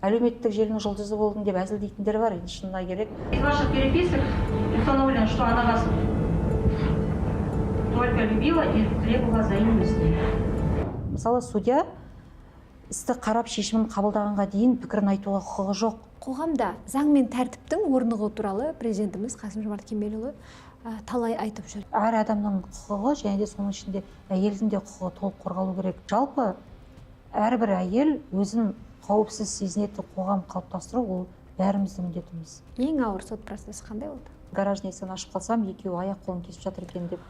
Әлеуметтік желінің жұлдызы болдым деп әзілдейтіндер бар, енді шынына керек. Из ваших переписок установлено, что она вас только любила и требовала взаимности. Мысалы, судья істі қарап шешімін қабылдағанға дейін пікірін айтуға құқығы жоқ. Қоғамда заң мен тәртіптің орнығуы туралы президентіміз Қасым-Жомарт Кемелұлы талай айтып жүр. Әр адамның құқығы және де соның ішінде әйелдің де құқығы толық қорғалу керек. Жалпы әрбір әйел өзін қауіпсіз сезінетін қоғам қалыптастыру ол бәріміздің міндетіміз. Ең ауыр сот процесі қандай болды? Гараждың есігін ашып қалсам, екеуі аяқ қолын кесіп жатыр екен деп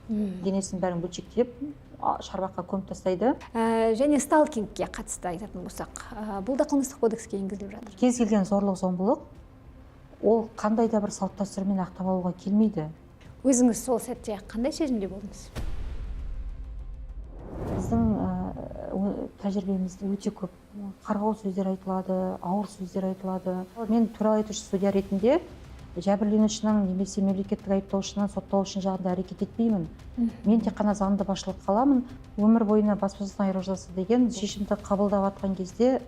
денесінің бәрін бөлшектеп шарбаққа көміп тастайды. Және сталкингке қатысты айтатын болсақ, бұл да қылмыстық кодекске енгізіліп жатыр. Кез келген зорлық зомбылық ол қандай да бір салт дәстүрмен ақтап алуға келмейді. Өзіңіз сол сәтте қандай сезімде болдыңыз? Біздің тәжірибемізде өте көп қарғау сөздер айтылады, ауыр сөздер айтылады. Мен туралы айтушы судья ретінде жәбірленушінің немесе мемлекеттік айыптаушының, сотталушының жағында әрекет етпеймін. Мен тек қана заңды басшылыққа аламын. Өмір бойына бас бостандығынан айыру жазасы деген шешімді қабылдап жатқан кезде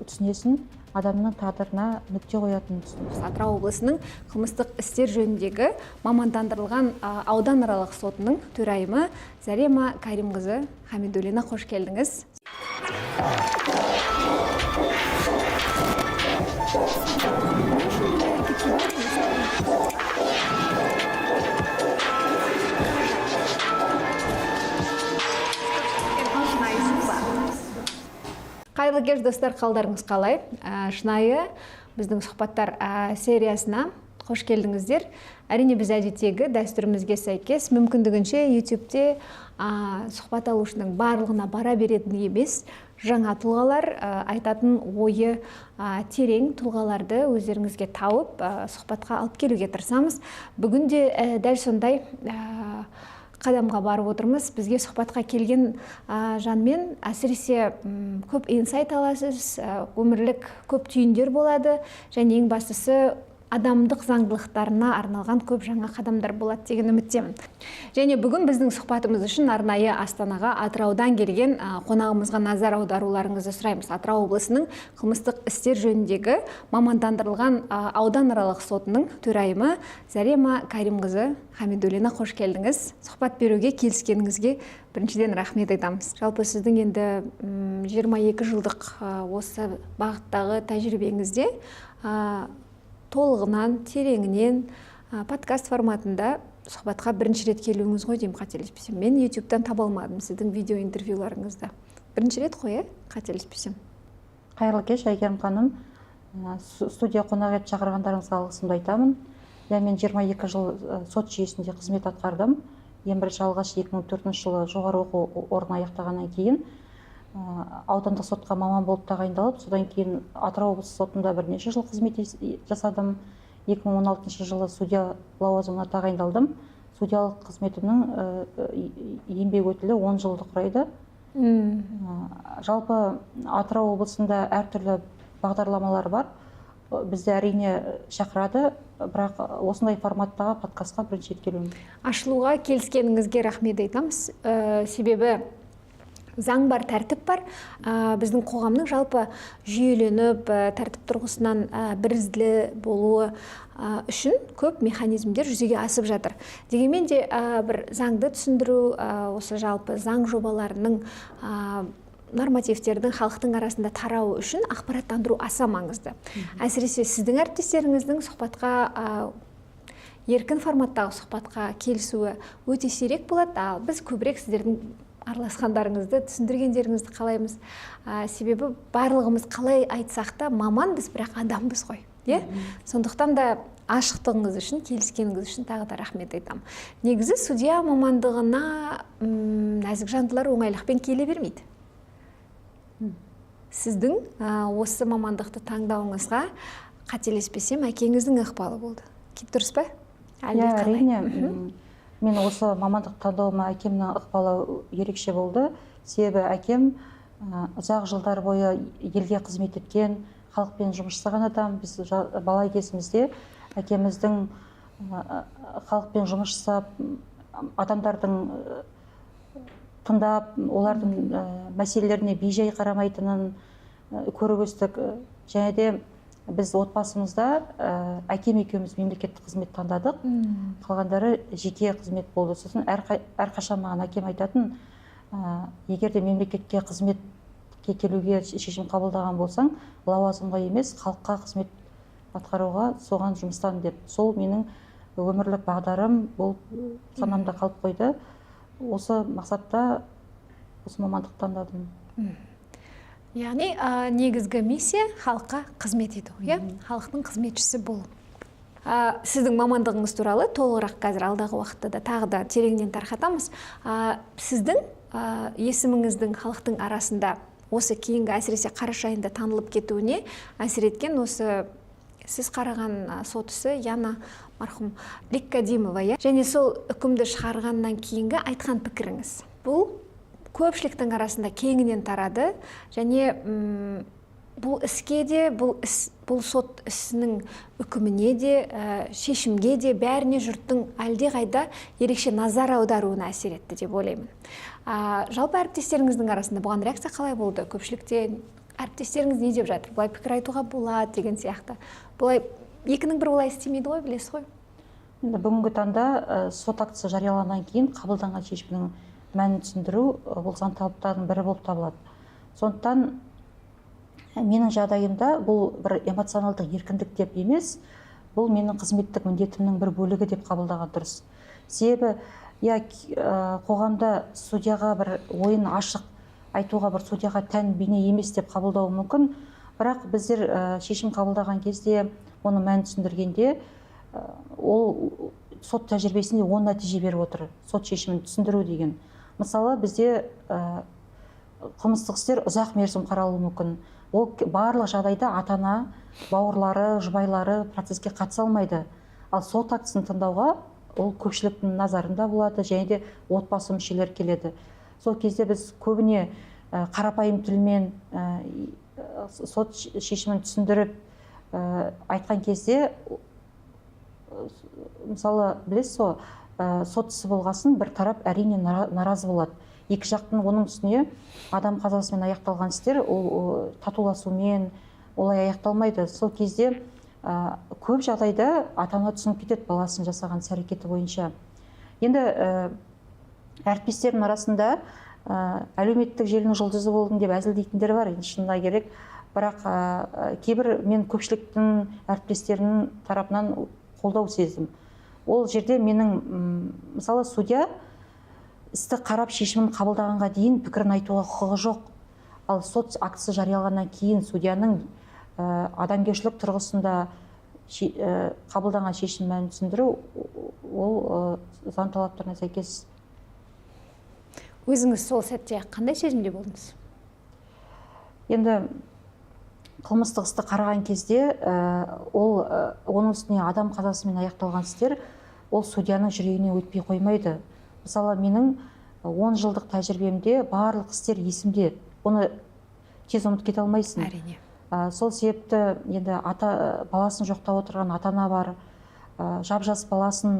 түсінесің, адамның тағдырына нүкте қоятынын түсінесің. Атырау облысының қылмыстық істер жөніндегі мамандандырылған ауданаралық сотының төрайымы Зарема Каримқызы Хамидуллина, қош келдіңіз. Қайырлы кеш, достар, қалдарыңыз қалай? Шынайы біздің сұхбаттар сериясына қош келдіңіздер. Әрине, біз әдеттегі дәстүрімізге сәйкес мүмкіндігінше YouTube-те сұхбат алушының барлығына бара беретін емес, жаңа тұлғалар, айтатын ойы терең тұлғаларды өздеріңізге тауып, сұхбатқа алып келуге тырысамыз. Бүгін де дәл сондай қадамға барып отырмыз. Бізге сұхбатқа келген жанмен әсіресе көп инсайт аласыз, өмірлік көп түйіндер болады және ең бастысы адамдық заңдылықтарына арналған көп жаңа қадамдар болады деген үміттемін. Және бүгін біздің сұхбатымыз үшін арнайы Астанаға Атыраудан келген қонағымызға назар аударуларыңызды сұраймыз. Атырау облысының қылмыстық істер жөніндегі мамандандырылған ауданаралық сотының төрайымы Зарема Каримқызы Хамидуллина, қош келдіңіз. Сұхбат беруге келіскеніңізге біріншіден рахмет айтамыз. Жалпы сіздің енді 22 жылдық осы бағыттағы тәжірибеңізде толығынан, тереңінен подкаст форматында сұхбатқа бірінші рет келуіңіз ғой деймін, қателеспесем. Мен YouTube-тан таба алмадым сіздің видео интервьюларыңызды. Бірінші рет қой, қателеспесем. Қайырлы кеш, Әйгерім ханым. Студия қонақ етіп шақырғандарыңызға алғысымды айтамын. Мен 22 жыл сот жүйесінде қызмет атқардым. Ең бірінші алғаш 2004 жылы жоғары оқу орнын аяқтағаннан кейін аудандық сотқа маман болып тағайындалып, содан кейін Атырау облысы сотында бірнеше жыл қызмет жасадым. 2016 жылы судья лауазымына тағайындалдым. Судьялық қызметімнің еңбек өтілі 10 жылды құрайды. Жалпы Атырау облысында әртүрлі бағдарламалар бар. Бізді әрине шақырады, бірақ осындай форматтағы подкастқа бірінші рет келуім. Ашылуға келіскеніңізге рахмет айтамыз. Себебі заң бар, тәртіп бар. Біздің қоғамның жалпы жүйеленіп, тәртіп тұрғысынан бірізді болуы үшін көп механизмдер жүзеге асып жатыр. Дегенмен де бір заңды түсіндіру, осы жалпы заң жобаларының, нормативтердің халықтың арасында тарауы үшін ақпараттандыру аса маңызды. Әсіресе сіздің әріптестеріңіздің сұхбатқа, еркін форматтағы сұхбатқа келісуі өте сирек болады. Ал біз көбірек сіздердің араласқандарыңызды, түсіндіргендеріңізді қалаймыз. Себебі барлығымыз қалай айтсақ та маманбыз, бірақ адамбыз ғой, иә? Сондықтан да ашықтығыңыз үшін, келіскеніңіз үшін тағы да рахмет айтамын. Негізі судья мамандығына нәзік жандылар оңайлықпен келе бермейді. Сіздің осы мамандықты таңдауыңызға қателеспесем әкеңіздің ықпалы болды. Дұрыс па? Әлде Иә, қалай? әрине. Мен осы мамандық таңдауыма әкемнің ықпалы ерекше болды. Себебі әкем ұзақ жылдар бойы елге қызмет еткен, халықпен жұмыс жасаған адам. Біз бала кезімізде әкеміздің халықпен жұмыс жасап, адамдардың тыңдап, олардың мәселелеріне бейжай қарамайтынын, Көріп өстік. Және де біз отбасымызда әкем екеуміз мемлекеттік қызмет таңдадық, қалғандары жеке қызмет болды. Сосын әрқашан маған әкем айтатын, егер де мемлекетке қызметке келуге шешім қабылдаған болсаң, лауазымға емес, халыққа қызмет атқаруға, соған жұмыстан деп. Сол менің өмірлік бағдарым болып санамда қалып қойды. Осы мақсатта осы мамандықты таңдадым. Яғни негізгі миссия халыққа қызмет ету, иә? Халықтың қызметшісі болу. Сіздің мамандығыңыз туралы толығырақ қазір алдағы уақытта да тағы да тереңнен тарқатамыз. Сіздің есіміңіздің халықтың арасында осы кейінгі, әсіресе қараша айында танылып кетуіне әсер еткен осы сіз қараған сот ісі, Яна марқұм Леккадимова, иә? Және сол үкімді шығарғаннан кейінгі айтқан пікіріңіз. Бұл көпшіліктің арасында кеңінен тарады және бұл іске де, бұл сот ісінің үкіміне де, шешімге де, бәріне жұрттың әлдеқайда ерекше назар аударуына әсер етті деп ойлаймын. Жалпы әріптестеріңіздің арасында бұған реакция қалай болды? Көпшілікте әріптестеріңіз не деп жатыр? Бұлай пікір айтуға болады деген сияқты. Бұлай екінің бірі олай істемейді ғой, білесіз ғой. Енді бүгінгі таңда сот актісі жарияланғаннан кейін қабылданған шешімнің мәнін түсіндіру бұл заң талаптарының бірі болып табылады. Сондықтан менің жағдайымда бұл бір эмоционалдық еркіндік деп емес, бұл менің қызметтік міндетімнің бір бөлігі деп қабылдаған дұрыс. Себебі қоғамда судьяға бір ойын ашық айтуға бір судьяға тән бейне емес деп қабылдауы мүмкін. Бірақ біздер шешім қабылдаған кезде, оның мәнін түсіндіргенде, ол сот тәжірибесінде оң нәтиже беріп отыр. Сот шешімін түсіндіру деген. Мысалы, бізде қылмыстық істер ұзақ мерзім қаралуы мүмкін. Ол барлық жағдайда ата-ана, бауырлары, жұбайлары процеске қатыса алмайды. Ал сот актісін тыңдауға ол көпшіліктің назарында болады және де отбасы мүшелері келеді. Сол кезде біз көбіне қарапайым тілмен сот шешімін түсіндіріп айтқан кезде, мысалы, білесіз ғой, сот ісі болғасын бір тарап әрине наразы болады. Екі жақтың, оның үстіне адам қазасымен аяқталған істер ол татуласумен олай аяқталмайды. Сол кезде көп жағдайда ата-ана түсініп кетеді баласының жасаған іс-әрекеті бойынша. Енді әріптестердің арасында әлеуметтік желінің жұлдызы болдым деп әзілдейтіндер бар, енді шынына керек. Бірақ кейбір мен көпшіліктің әріптестерінің тарапынан қолдау сездім. Ол жерде менің, мысалы, судья істі қарап шешімін қабылдағанға дейін пікірін айтуға құқығы жоқ. Ал сот актісі жарияланғаннан кейін судьяның адамгершілік тұрғысында қабылданған шешім мәнін түсіндіру ол заң талаптарына сәйкес. Өзіңіз сол сәтте қандай сезімде болдыңыз? Енді қылмыстық істі қараған кезде, ол оның үстіне адам қазасымен аяқталған істер, ол судьяның жүрегіне өтпей қоймайды. Мысалы, менің 10 жылдық тәжірибемде барлық істер есімде, оны тез ұмытып кете алмайсың. Әрине. Сол себепті енді ата баласын жоқтап отырған ата-ана бар, жап-жас баласын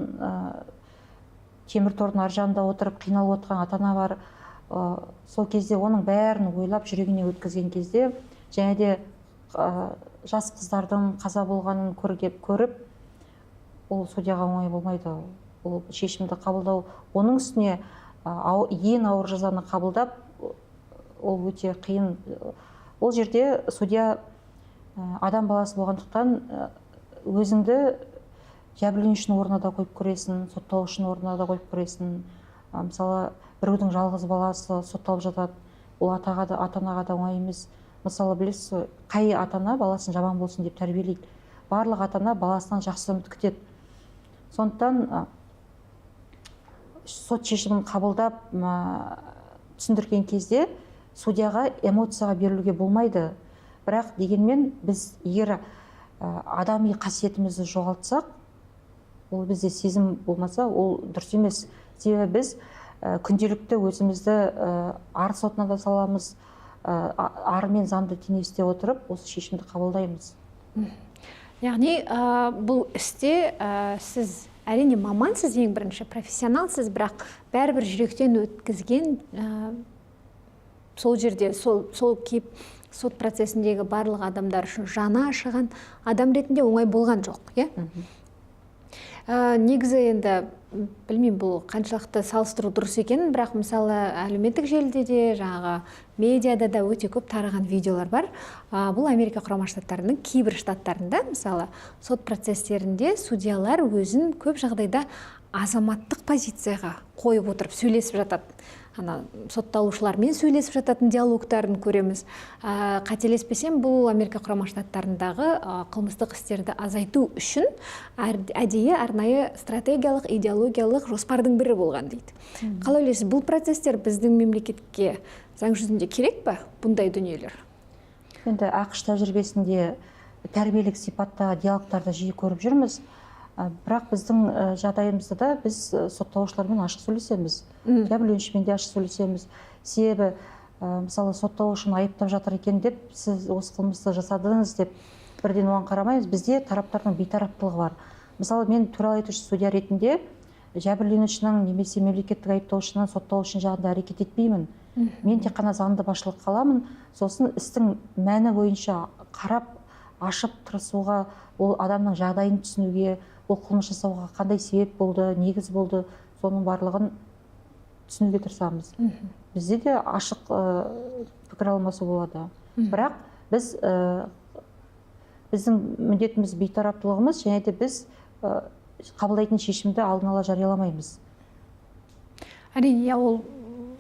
темір тордың ар жағында отырып қиналып отырған ата-ана бар. Сол кезде оның бәрін ойлап жүрегіне өткізген кезде және де жас қыздардың қаза болғанын көріп, ол судьяға оңай болмайды. Ол шешімді қабылдау, оның үстіне ең ауыр жазаны қабылдап, ол өте қиын. Ол жерде судья адам баласы болғандықтан өзіңді жәбірленушінің орнына да қойып көресің, сотталушының орнына да қойып көресің. Мысалы, біреудің жалғыз баласы сотталып жатады, ол атаға да, ата-анаға да оңай емес. Мысалы, білесіз, қай ата-ана баласын жаман болсын деп тәрбиелейді? Барлық ата-ана баласынан жақсы үміт күтеді. Сондықтан сот шешімін қабылдап түсіндірген кезде судьяға эмоцияға берілуге болмайды. Бірақ дегенмен біз егер адами қасиетімізді жоғалтсақ, ол бізде сезім болмаса, ол дұрыс емес. Себебі біз күнделікті өзімізді ар сотына да саламыз, ар мен заңды теңестіре отырып осы шешімді қабылдаймыз. Яғни бұл істе сіз әрине мамансыз, ең бірінші профессионалсыз, бірақ бәрібір жүректен өткізген, сол жерде сол кейіп Сот процесіндегі барлық адамдар үшін жаны ашыған адам ретінде оңай болған жоқ, иә? Негізі енді білмеймін, бұл қаншалықты салыстыру дұрыс екенін, бірақ мысалы әлеуметтік желіде де, жаңағы медиада да өте көп тараған видеолар бар. Бұл Америка Құрама Штаттарының кейбір штаттарында, мысалы, сот процестерінде судьялар өзін көп жағдайда азаматтық позицияға қойып отырып сөйлесіп жатады. Ана сотталушылармен сөйлесіп жататын диалогтарын көреміз. Қателеспесем, бұл Америка Құрама Штаттарындағы қылмыстық істерді азайту үшін әдейі арнайы стратегиялық, идеологиялық жоспардың бірі болған дейді. Қалай ойлайсыз, бұл процестер біздің мемлекетке заң жүзінде керек па, бұндай дүниелер? Енді АҚШ тәжірибесінде тәрбиелік сипаттағы диалогтарды жиі көріп жүрміз. Бірақ біздің жағдайымызда да біз сотталушылармен ашық сөйлесеміз, жәбірленушімен де ашық сөйлесеміз. Себебі мысалы, сотталушыны айыптап жатыр екен деп, сіз осы қылмысты жасадыңыз деп бірден оған қарамаймыз. Бізде тараптардың бейтараптылығы бар. Мысалы, мен төраға етуші судья ретінде жәбірленушінің немесе мемлекеттік айыптаушының, сотталушының жағында әрекет етпеймін. Мен тек қана заңды басшылыққа аламын, сосын істің мәні бойынша қарап, ашып тырысуға, ол адамның жағдайын түсінуге, ол қылмыс жасауға қандай себеп болды, негіз болды, соның барлығын түсінуге тырысамыз. Бізде де ашық пікір алмасу болады, бірақ біз біздің міндетіміз бейтараптылығымыз және де біз қабылдайтын шешімді алдын ала жарияламаймыз. Әрине, иә, ол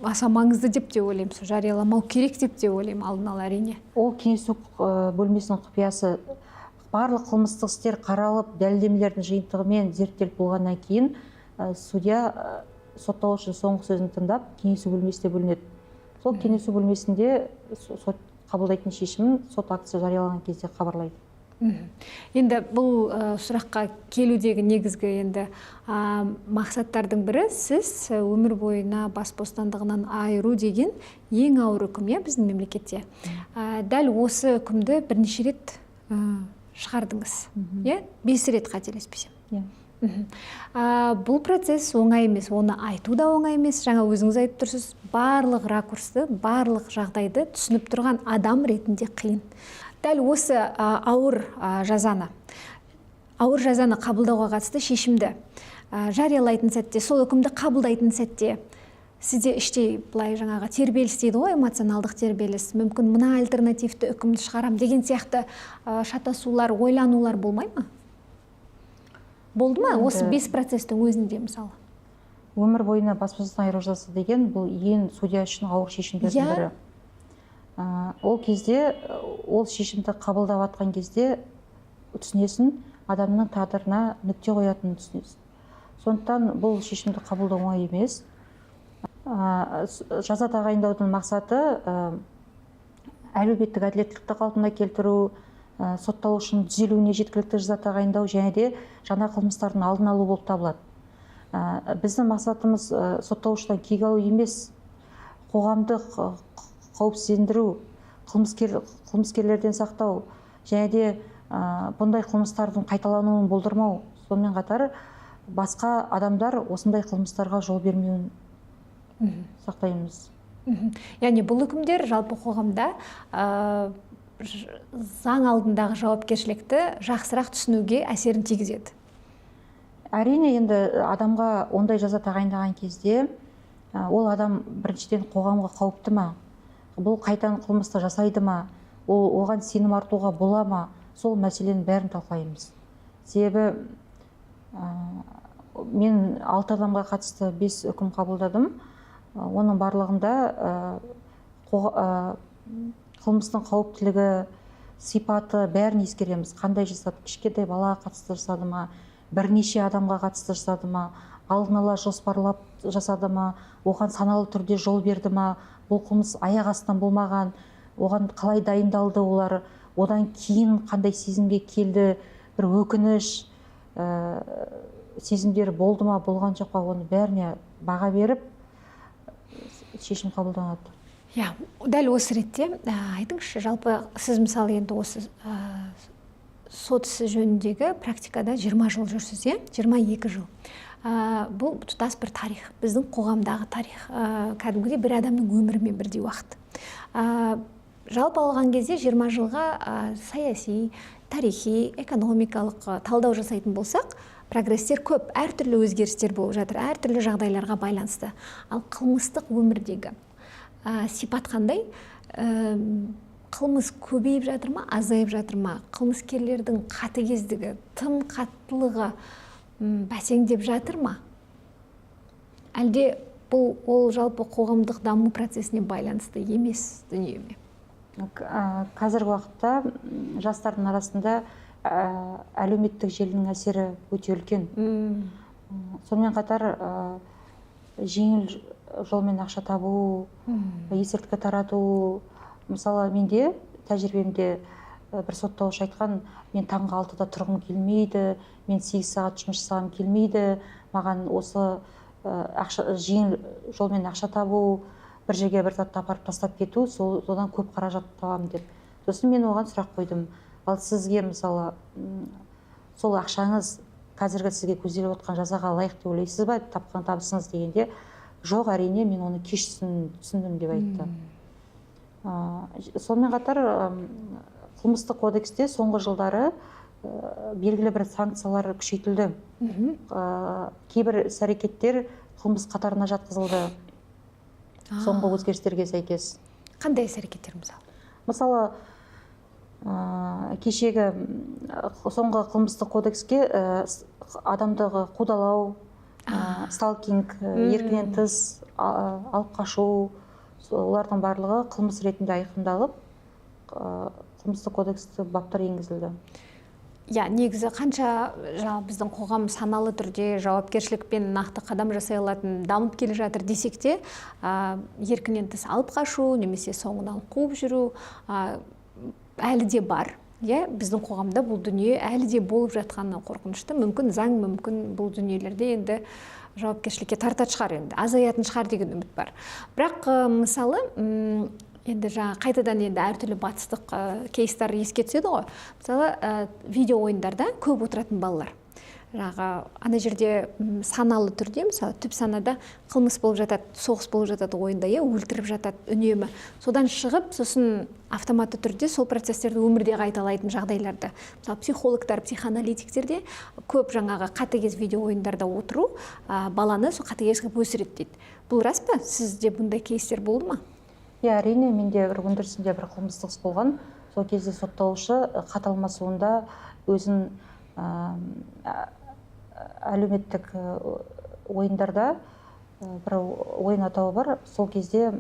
аса маңызды деп те ойлаймын. Сол жарияламау керек деп те ойлаймын алдын ала, әрине. Ол кеңесу бөлмесінің құпиясы. Барлық қылмыстық істер қаралып, дәлелдемелердің жиынтығымен зерттеліп болғаннан кейін судья сотталушының соңғы сөзін тыңдап, кеңесу бөлмесіне бөлінеді. Сол кеңесу бөлмесінде сот қабылдайтын шешімін сот актісі жарияланған кезде хабарлайды. Енді бұл сұраққа келудегі негізгі енді мақсаттардың бірі: сіз өмір бойына бас бостандығынан айыру деген ең ауыр үкім, иә, біздің мемлекетте. Дәл осы үкімді бірнеше рет шығардыңыз, иә, 5 рет, қателеспесем. Иә. Бұл процесс оңай емес, оны айту да оңай емес. Жаңа өзіңіз айтып тұрсыз, барлық ракурсты, барлық жағдайды түсініп тұрған адам ретінде қиын. Дәл осы ауыр жазаны, ауыр жазаны қабылдауға қатысты шешімді жариялайтын сәтте, сол үкімді қабылдайтын сәтте сізде іштей былай жаңағы тербеліс дейді ғой, эмоционалдық тербеліс, мүмкін мына альтернативті үкімді шығарам деген сияқты шатасулар, ойланулар болмай ма? Болды ма осы Енді 5 процесстің өзінде, мысалы? Өмір бойына бас бостандығынан айыру жазасы деген бұл ең судья үшін ауыр шешімдердің бірі. Ол кезде, ол шешімді қабылдап жатқан кезде түсінесің, адамның тағдырына нүкте қоятынын түсінесің. Сондықтан бұл шешімді қабылдау оңай емес. Жаза тағайындаудың мақсаты әлеуметтік әділеттілікті қалпына келтіру, сотталушының түзелуіне жеткілікті жаза тағайындау және де жаңа қылмыстардың алдын алу болып табылады. Біздің мақсатымыз сотталушыдан кек алу емес, қоғамдық қауіпсіздендіру, қылмыскерлерден сақтау және де бұндай қылмыстардың қайталануын болдырмау, сонымен қатар басқа адамдар осындай қылмыстарға жол бермеуін сақтаймыз. Яғни бұл үкімдер жалпы қоғамда заң алдындағы жауапкершілікті жақсырақ түсінуге әсерін тигізеді. Әрине, енді адамға ондай жаза тағайындаған кезде ол адам біріншіден қоғамға қауіпті ма, бұл қайтадан қылмысты жасайды ма, ол оған сенім артуға бола ма, сол мәселенің бәрін талқылаймыз. Себебі мен 6 адамға қатысты 5 үкім қабылдадым. Оның барлығында қылмыстың қауіптілігі, сипаты бәрін ескереміз. Қандай жасады, кішкентай балаға қатысты жасады ма, бірнеше адамға қатысты жасады ма, алдын ала жоспарлап жасады ма, оған саналы түрде жол берді ма, бұл қылмыс аяқ астынан болмаған, оған қалай дайындалды олар, одан кейін қандай сезімге келді, бір өкініш сезімдері болды ма, болған жоқ па, оның бәріне баға беріп шешім қабылданады. Иә, дәл осы ретте айтыңызшы, жалпы сіз мысалы енді осы сот ісі жөніндегі практикада 20 жыл жүрсіз, иә? 22 жыл. Бұл тұтас бір тарих, біздің қоғамдағы тарих. Кәдімгідей бір адамның өмірімен бірдей уақыт. Жалпы алған кезде 20 жылға саяси, тарихи, экономикалық талдау жасайтын болсақ, прогресстер көп, әртүрлі өзгерістер болып жатыр, әртүрлі жағдайларға байланысты. Ал қылмыстық өмірдегі сипат қандай? Қылмыс көбейіп жатыр ма, азайып жатыр ма? Қылмыскерлердің қатыгездігі, тым қаттылығы бәсеңдеп жатыр ма? Әлде бұл ол жалпы қоғамдық даму процесіне байланысты емес дүние ме? Қазіргі уақытта жастардың арасында әлеуметтік желінің әсері өте үлкен. Сонымен қатар жеңіл жолмен ақша табу, есірткі тарату. Мысалы, менде тәжірибемде бір сотталушы айтқан: мен таңғы 6-да тұрғым келмейді, мен 8 сағат жұмыс жасағым келмейді, маған осы ақша, жеңіл жолмен ақша табу, бір жерге бір затты апарып тастап кету, содан көп қаражат табамын деп. Сосын мен оған сұрақ қойдым: ал сізге, мысалы, сол ақшаңыз қазіргі сізге көзделіп отқан жазаға лайық деп ойлайсыз ба, тапқан табысыңыз дегенде, жоқ, әрине, мен оны кеш түсіндім деп айтты. Сонымен қатар қылмыстық кодексте соңғы жылдары белгілі бір санкциялар күшейтілді. Кейбір іс әрекеттер қылмыс қатарына жатқызылды соңғы өзгерістерге сәйкес. Қандай іс әрекеттер мысалы? Мысалы, кешегі соңғы қылмыстық кодекске адамды қудалау, сталкинг, еркінен тыс алып қашу, олардың барлығы қылмыс ретінде айқындалып, қылмыстық кодексте баптар енгізілді. Иә, негізі қанша жаңа біздің қоғам саналы түрде жауапкершілікпен нақты қадам жасай алатын дамып келе жатыр десек те, еркінен тыс алып қашу немесе соңынан қуып жүру әлі де бар. Иә, біздің қоғамда бұл дүние әлі де болып жатқаны қорқынышты. Мүмкін заң, мүмкін бұл дүниелерде енді жауапкершілікке тартатын шығар, енді азаятын шығар деген үміт бар. Бірақ мысалы, енді жаңа қайтадан енді әртүрлі батыстық кейстар еске түседі ғой. Мысалы, видео ойындарда көп отыратын балалар. Жаңағы ана жерде саналы түрде, мысалы, түп санада қылмыс болып жатады, соғыс болып жатады ойында, иә, өлтіріп жатады үнемі. Содан шығып, сосын автоматты түрде сол процестерді өмірде қайталайтын жағдайларды. Мысалы, психологтар, психоаналитиктер де көп жаңағы қатыгез видео ойындарда отыру баланы сол қатыгез қылып өсіреді дейді. Бұл рас па? Сізде бұндай кейстер болды ма? Иә, әрине, менде бір өндірісімде бір қылмыстық іс болған. Сол кезде сотталушы хат алмасуында өзін әлеуметтік ойындарда бір ойын атауы бар. Сол кезде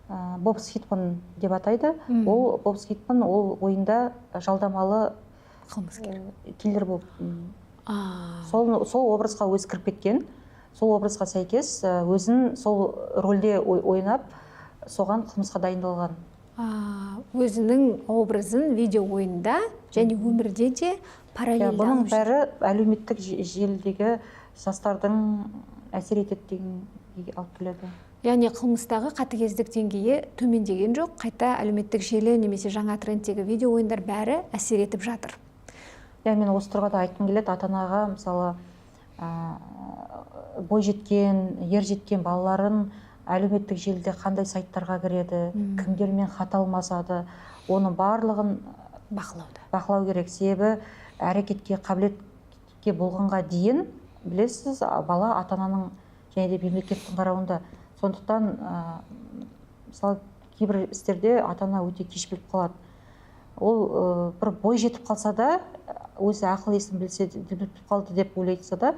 Бобс Хитман деп атайды. Ол Бобс Хитман ол ойында жалдамалы қылмыскер, киллер болып сол образға өзі кіріп кеткен. Сол образға сәйкес өзін сол рөлде ойнап, соған қылмысқа дайындалған. Өзінің образын видео ойында және өмірде де параллельді Бұның алып жүр. бәрі әлеуметтік желідегі жастардың әсер етеді дегенге алып келеді. Яғни қылмыстағы қатыгездік деңгейі төмендеген жоқ, қайта әлеуметтік желі немесе жаңа трендтегі видео ойындар бәрі әсер етіп жатыр. Иә, мен осы тұрғыда айтқым келеді, ата-анаға, мысалы, бой жеткен, ер жеткен балаларын әлеуметтік желіде қандай сайттарға кіреді, кімдермен хат алмасады, оның барлығын бақылауда бақылау керек. Себебі әрекетке қабілетке болғанға дейін, білесіз, бала ата-ананың және де мемлекеттің қарауында. Сондықтан, мысалы, кейбір істерде ата-ана өте кеш біліп қалады. Ол бір бой жетіп қалса да, өзі ақыл есін білсе, біліп қалды деп ойлайтса да,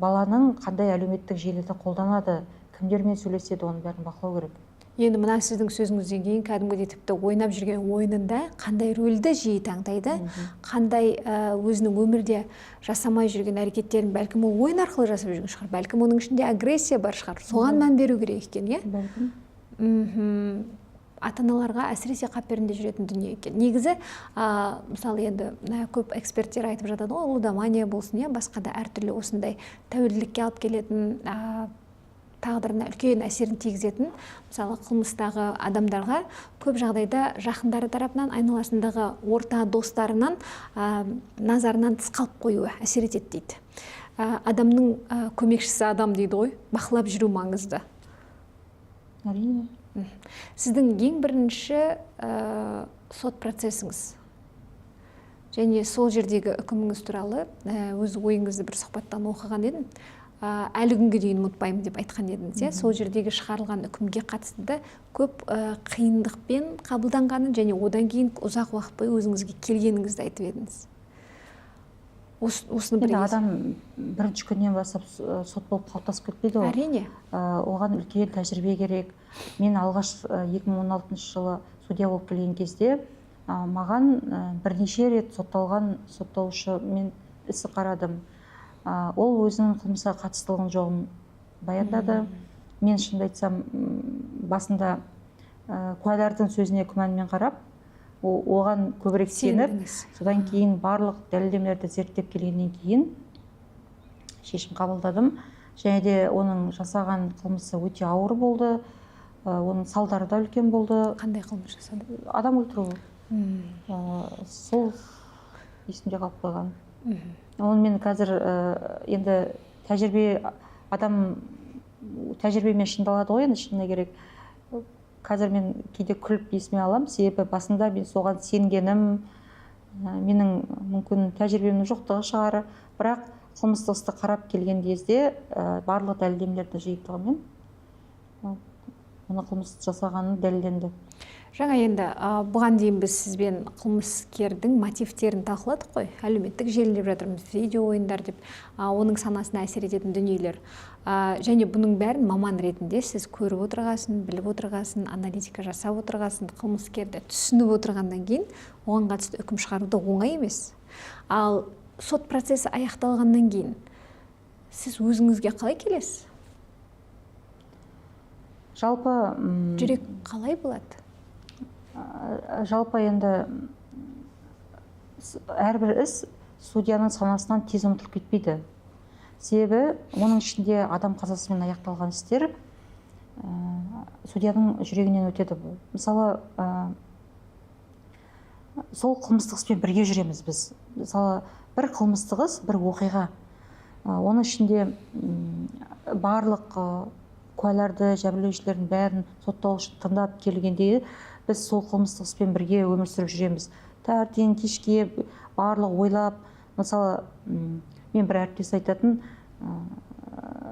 баланың қандай әлеуметтік желіді қолданады, кімдермен сөйлеседі, оның бәрін бақылау керек. Енді мына сіздің сөзіңізден кейін кәдімгідей тіпті ойнап жүрген ойынында қандай рөлді жиі таңдайды, қандай өзінің өмірде жасамай жүрген әрекеттерін бәлкім ол ойын арқылы жасап жүрген шығар, бәлкім оның ішінде агрессия бар шығар, соған мән беру керек екен, иә? Бәлкім. Ата-аналарға әсіресе қаперінде жүретін дүние екен. Негізі, мысалы, енді көп эксперттер айтып жатады ғой, лудомания болсын, иә, басқа да әртүрлі осындай тәуелділікке алып келетін, тағдырына үлкен әсерін тигізетін, мысалы, қылмыстағы адамдарға көп жағдайда жақындары тарапынан, айналасындағы орта достарынан, назарынан тыс қалып қоюы әсер етеді дейді. Адамның көмекшісі адам дейді ғой, бақылап жүру маңызды. Әрине. Сіздің ең бірінші сот процесіңіз және сол жердегі үкіміңіз туралы өз ойыңызды бір сұхбаттан оқыған едім. Әлі күнге дейін ұмытпаймын деп айтқан едіңіз, иә? Сол жердегі шығарылған үкімге қатысты да көп қиындықпен қабылданғанын және одан кейін ұзақ уақыт бойы өзіңізге келгеніңізді айтып едіңіз. Осыны бір Адам бірінші күннен бастап сот болып қалыптасып кетпейді ғой. Әрине. Оған үлкен тәжірибе керек. Мен алғаш 2016 жылы судья болып келген кезде маған бірнеше рет сотталған сотталушы мен ісі қарадым. Ол өзінің қылмысқа қатыстылығын жоғын баяндады. Мен шынымды айтсам, басында куәлардың сөзіне күмәнмен қарап, оған көбірек сеніп, содан кейін барлық дәлелдемелерді зерттеп келгеннен кейін шешім қабылдадым. Және де оның жасаған қылмысы өте ауыр болды, оның салдары да үлкен болды. Қандай қылмыс жасады? Адам өлтіру. Сол есімде қалып қойған. Оны мен қазір енді тәжірибе, адам тәжірибемен шыңдалады ғой енді, шыны керек. Қазір мен кейде күліп есіме алам, себебі басында мен соған сенгенім, менің мүмкін тәжірибемнің жоқтығы шығар. Бірақ қылмыстық істі қарап келген кезде барлық дәлелдемелердің жиынтығымен оны қылмыс жасағаны дәлелденді. Жаңа енді бұған дейін біз сізбен қылмыскердің мотивтерін талқыладық қой, әлеуметтік желі деп жатырмыз, видео ойындар деп, оның санасына әсер ететін дүниелер. Және бұның бәрін маман ретінде сіз көріп отырғасын, біліп отырғасын, аналитика жасап отырғасын, қылмыскерді түсініп отырғаннан кейін оған қатысты үкім шығару да оңай емес. Ал сот процесі аяқталғаннан кейін сіз өзіңізге қалай келесіз? Жалпы жүрек қалай болады? Жалпы енді әрбір іс судьяның санасынан тез ұмытылып кетпейді. Себебі оның ішінде адам қазасымен аяқталған істер судьяның жүрегінен өтеді. Мысалы, сол қылмыстық іспен бірге жүреміз біз. Мысалы, бір қылмыстық іс, бір оқиға. Оның ішінде барлық куәларды, жәбірлеушілердің бәрін сотталушы тыңдап келгенде біз сол қылмыстық іспен бірге өмір сүріп жүреміз. Таңертең кешке барлық ойлап, мысалы, мен бір әріптес айтатын,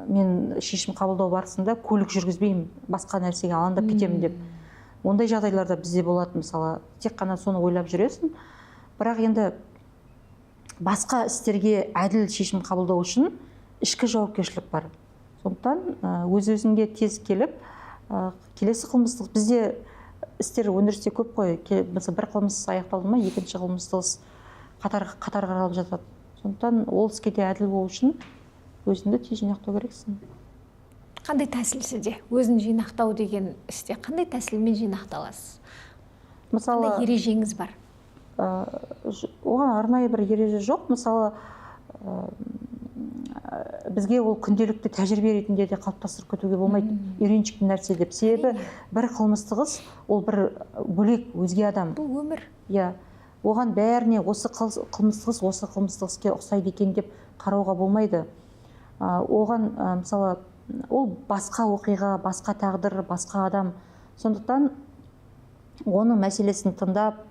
мен шешім қабылдау барысында көлік жүргізбеймін, басқа нәрсеге алаңдап кетемін деп. Ондай жағдайларда бізде болады, мысалы, тек қана соны ойлап жүресің. Бірақ енді басқа істерге әділ шешім қабылдау үшін ішкі жауапкершілік бар. Сондықтан өз-өзіңге тез келіп, келесі қылмыстық бізде істер өндірісте көп қой. Мысалы, бір қылмыс аяқталды ма, екінші қылмыстық іс қатар қаралып жатады. Сондықтан ол іске де әділ болу үшін өзіңді тез жинақтау керексің. Қандай тәсіл сізде? Өзін жинақтау деген істе қандай тәсілмен жинақталасыз? Мысалы, қандай ережеңіз бар? Оған арнайы бір ереже жоқ. Мысалы, бізге ол күнделікті тәжірибе ретінде де қалыптастырып кетуге болмайды, үйреншікті нәрсе деп. Себебі бір қылмыстық іс ол бір бөлек өзге адам. Бұл өмір. Иә. Оған бәріне осы қылмыстық іс, осы қылмыстық іске ұқсайды екен деп қарауға болмайды. Оған мысалы, ол басқа оқиға, басқа тағдыр, басқа адам. Сондықтан оның мәселесін тыңдап,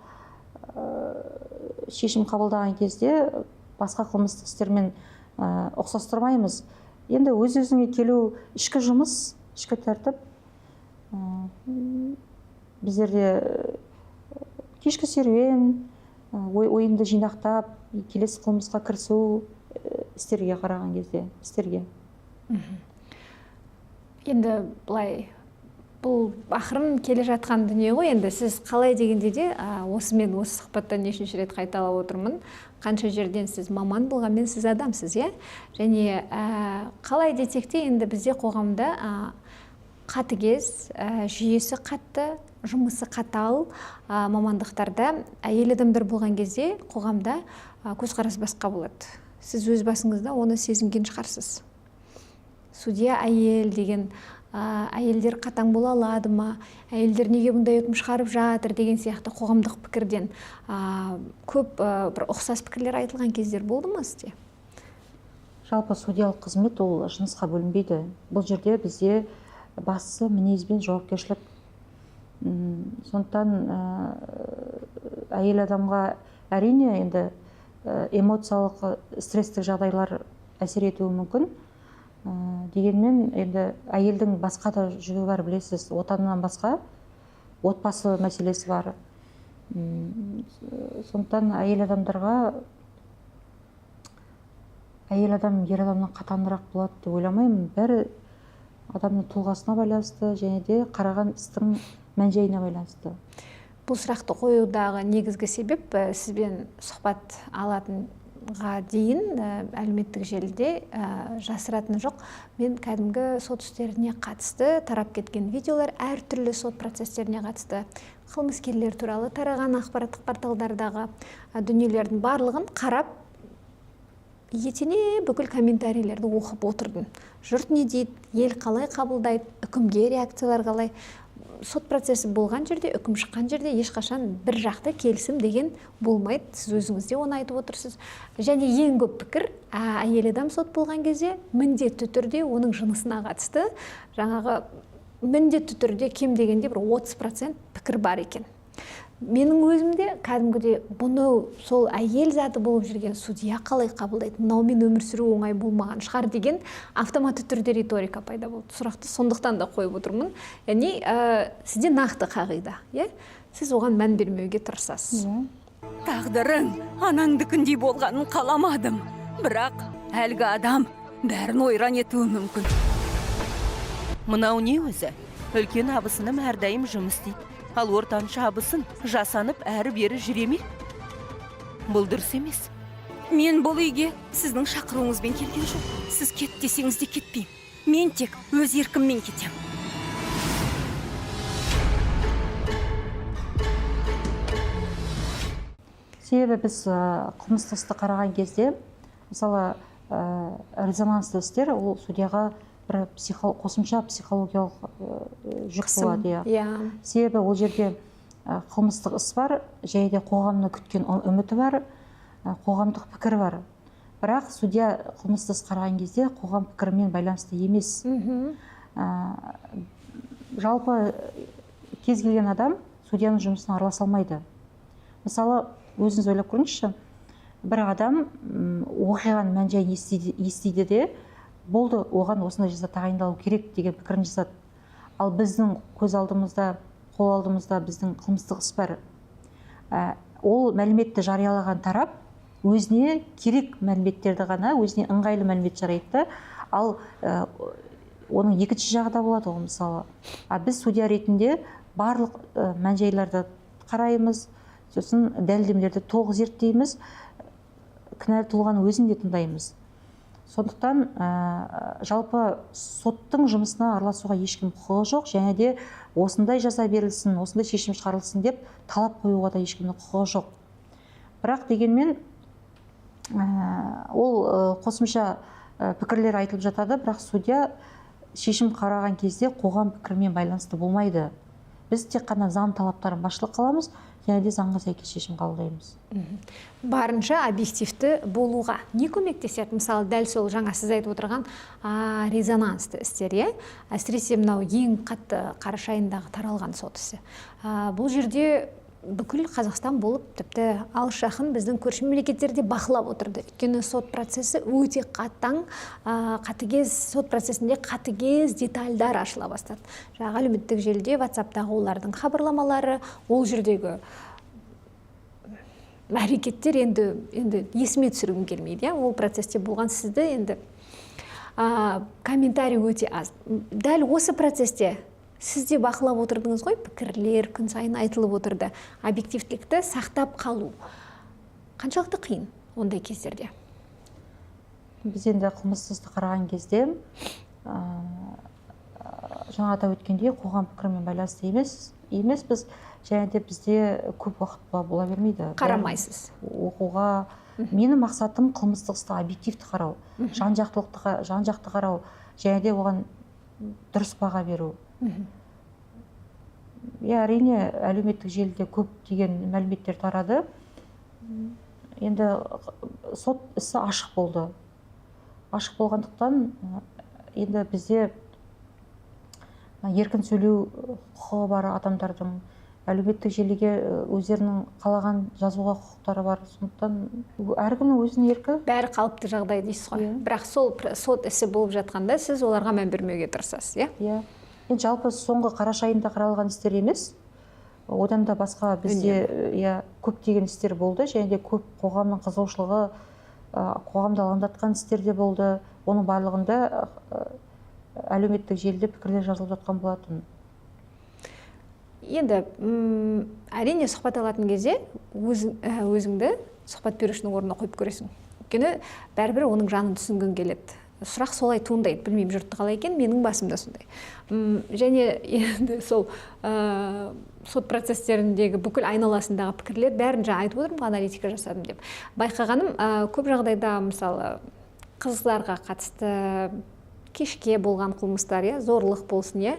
шешім қабылдаған кезде басқа қылмыстық істермен ұқсастырмаймыз. Енді өз-өзіңе келу ішкі жұмыс, ішкі тәртіп. Біздерде кешкі серуен, ойынды жинақтап, келесі қылмысқа кірісу істерге қараған кезде, істерге. Енді былай, бұл ақырын келе жатқан дүние ғой. Енді сіз қалай дегенде де, осымен осы сұхбаттан нешінші рет қайталап отырмын. Қанша жерден сіз маман болғанмен сіз адамсыз, иә? Және қалай десек те, енді бізде қоғамда қатыгез, жүйесі қатты, жұмысы қатал мамандықтарда әйел адамдар болған кезде қоғамда көзқарас басқа болады. Сіз өз басыңызда оны сезінген шығарсыз. Судья әйел деген, әйелдер қатаң бола алады ма, әйелдер неге бұндай үкім шығарып жатыр деген сияқты қоғамдық пікірден көп бір ұқсас пікірлер айтылған кездер болды ма сізде? Жалпы судьялық қызмет ол жынысқа бөлінбейді. Бұл жерде бізде бастысы мінез бен жауапкершілік. Сондықтан әйел адамға әрине енді эмоциялық стресстік жағдайлар әсер етуі мүмкін. Дегенмен енді әйелдің басқа да жүгі бар, білесіз, отанынан басқа отбасы мәселесі бар. Сондықтан әйел адамдарға әйел адам ер адамнан қатаңырақ болады деп ойламаймын. Бәрі адамның тұлғасына байланысты және де қараған істің мән-жайына байланысты. Бұл сұрақты қоюдағы негізгі себеп сізбен сұхбат алатынға дейін әлеуметтік желіде жасыратыны жоқ. Мен кәдімгі сот істеріне қатысты тарап кеткен видеолар, әртүрлі сот процестеріне қатысты қылмыскерлер туралы тараған ақпараттық порталдардағы дүниелердің барлығын қарап, етене бүкіл комментарийлерді оқып отырдым. Жұрт не дейді, ел қалай қабылдайды, үкімге реакциялар қалай. Сот процесі болған жерде, үкім шыққан жерде ешқашан бір жақты келісім деген болмайды. Сіз өзіңіз де оны айтып отырсыз. Және ең көп пікір, әйел адам сот болған кезде міндетті түрде оның жынысына қатысты жаңағы міндетті түрде кем дегенде бір 30% пікір бар екен. Менің өзімде кәдімгідей бұны сол әйел заты болып жүрген судья қалай қабылдайды, мынаумен өмір сүру оңай болмаған шығар деген автоматты түрде риторика пайда болды. Сұрақты сондықтан да қойып отырмын. Яғни сізде нақты қағида, иә? Сіз оған мән бермеуге тырысасыз. Тағдырың анаңдікіндей болғанын қаламадым. Бірақ әлгі адам бәрін ойран етуі мүмкін. Мынау не өзі? Үлкен абысыным әрдайым жұмыс істейді. Ал ортаншы абысын жасанып әрі-бері жүре ме? Бұл дұрыс емес. Мен бұл үйге сіздің шақыруыңызбен келген жоқ. Сіз кет десеңіз де кетпеймін. Мен тек өз еркіммен кетем. Себебі біз қылмыстық істі қараған кезде, мысалы, резонансты істер ол судьяға бір қосымша психологиялық жүк болады. Иә. Себебі ол жерде қылмыстық іс бар, және де қоғамның күткен үміті бар, қоғамдық пікір бар. Бірақ судья қылмыстық іс қараған кезде қоғам пікірімен байланысты емес. Жалпы кез келген адам судьяның жұмысына араласа алмайды. Мысалы, өзіңіз ойлап көріңізші, бір адам оқиғаның мән-жайын естиді де, болды, оған осындай жаза тағайындалу керек деген пікірін жасады. Ал біздің көз алдымызда, қол алдымызда біздің қылмыстық іс бар. Ол мәліметті жариялаған тарап өзіне керек мәліметтерді ғана, өзіне ыңғайлы мәлімет жариялайды. Ал оның екінші жағы да болады ғой, мысалы. А біз судья ретінде барлық мән-жайларды қараймыз, сосын дәлелдемелерді толық зерттейміз, кінәлі тұлғаның өзін де тыңдаймыз. Сондықтан жалпы соттың жұмысына араласуға ешкім құқығы жоқ, және де осындай жаза берілсін, осындай шешім шығарылсын деп талап қоюға да ешкімнің құқығы жоқ. Бірақ дегенмен ол қосымша пікірлер айтылып жатады, бірақ судья шешім қараған кезде қоғам пікірімен байланысты болмайды. Біз тек қана заң талаптарын басшылыққа аламыз, және де заңға сәйкес шешім қабылдаймыз. Барынша объективті болуға не көмектеседі? Мысалы, дәл сол жаңа сіз айтып отырған резонансты істер, иә? Әсіресе мынау ең қатты қараша айындағы таралған сот ісі. Бұл жерде бүкіл Қазақстан болып, тіпті алыс жақын біздің көрші мемлекеттерде бақылап отырды. Өйткені сот процесі өте қатаң, қатыгез, сот процесінде қатыгез детальдар ашыла бастады. Жаңағы әлеуметтік желіде, WhatsApp-тағы олардың хабарламалары, ол жердегі әрекеттер енді есіме түсіргім келмейді, иә? Ол процесте болған сізді енді комментарий өте аз. Дәл осы процесте сіз де бақылап отырдыңыз ғой, пікірлер күн сайын айтылып отырды. Объективтілікті сақтап қалу қаншалықты қиын ондай кездерде? Біз енді қылмыстық істі қараған кезде, жаңа атап өткендей, қоғам пікірімен байланысты емеспіз, және де бізде көп уақыт бола бермейді. Қарамайсыз. Оқуға. Менің мақсатым қылмыстық істі объективті қарау, жан-жақты қарау, және де оған дұрыс баға беру. Иә, әрине, әлеуметтік желіде көптеген мәліметтер тарады. Енді сот ісі ашық болды. Ашық болғандықтан енді бізде Еркін сөйлеу құқығы бар адамдардың, әлеуметтік желіге өздерінің қалаған жазуға құқықтары бар. Сондықтан әркімнің өзінің еркі. Бәрі қалыпты жағдай дейсіз ғой. Иә. Бірақ сол сот ісі болып жатқанда сіз оларға мән бермеуге тырысасыз, иә? Иә. Енді жалпы соңғы қараша айында қаралған істер емес, одан да басқа бізде, иә, көптеген істер болды және де көп қоғамның қызығушылығы, қоғамды алаңдатқан істер де болды. Оның барлығында әлеуметтік желіде пікірлер жазылып жатқан болатын. Енді әрине, сұхбат алатын кезде өзіңді сұхбат берушінің орнына қойып көресің. Өйткені бәрібір оның жанын түсінгің келеді. Сұрақ солай туындайды. Білмеймін, жұртты қалай екен, менің басымда сондай. Және енді сол сот процестеріндегі бүкіл айналасындағы пікірлер бәрін жаңа айтып отырмын ғой, аналитика жасадым деп. Байқағаным, көп жағдайда, мысалы, қыздарға қатысты кешке болған қылмыстар, иә, зорлық болсын, иә,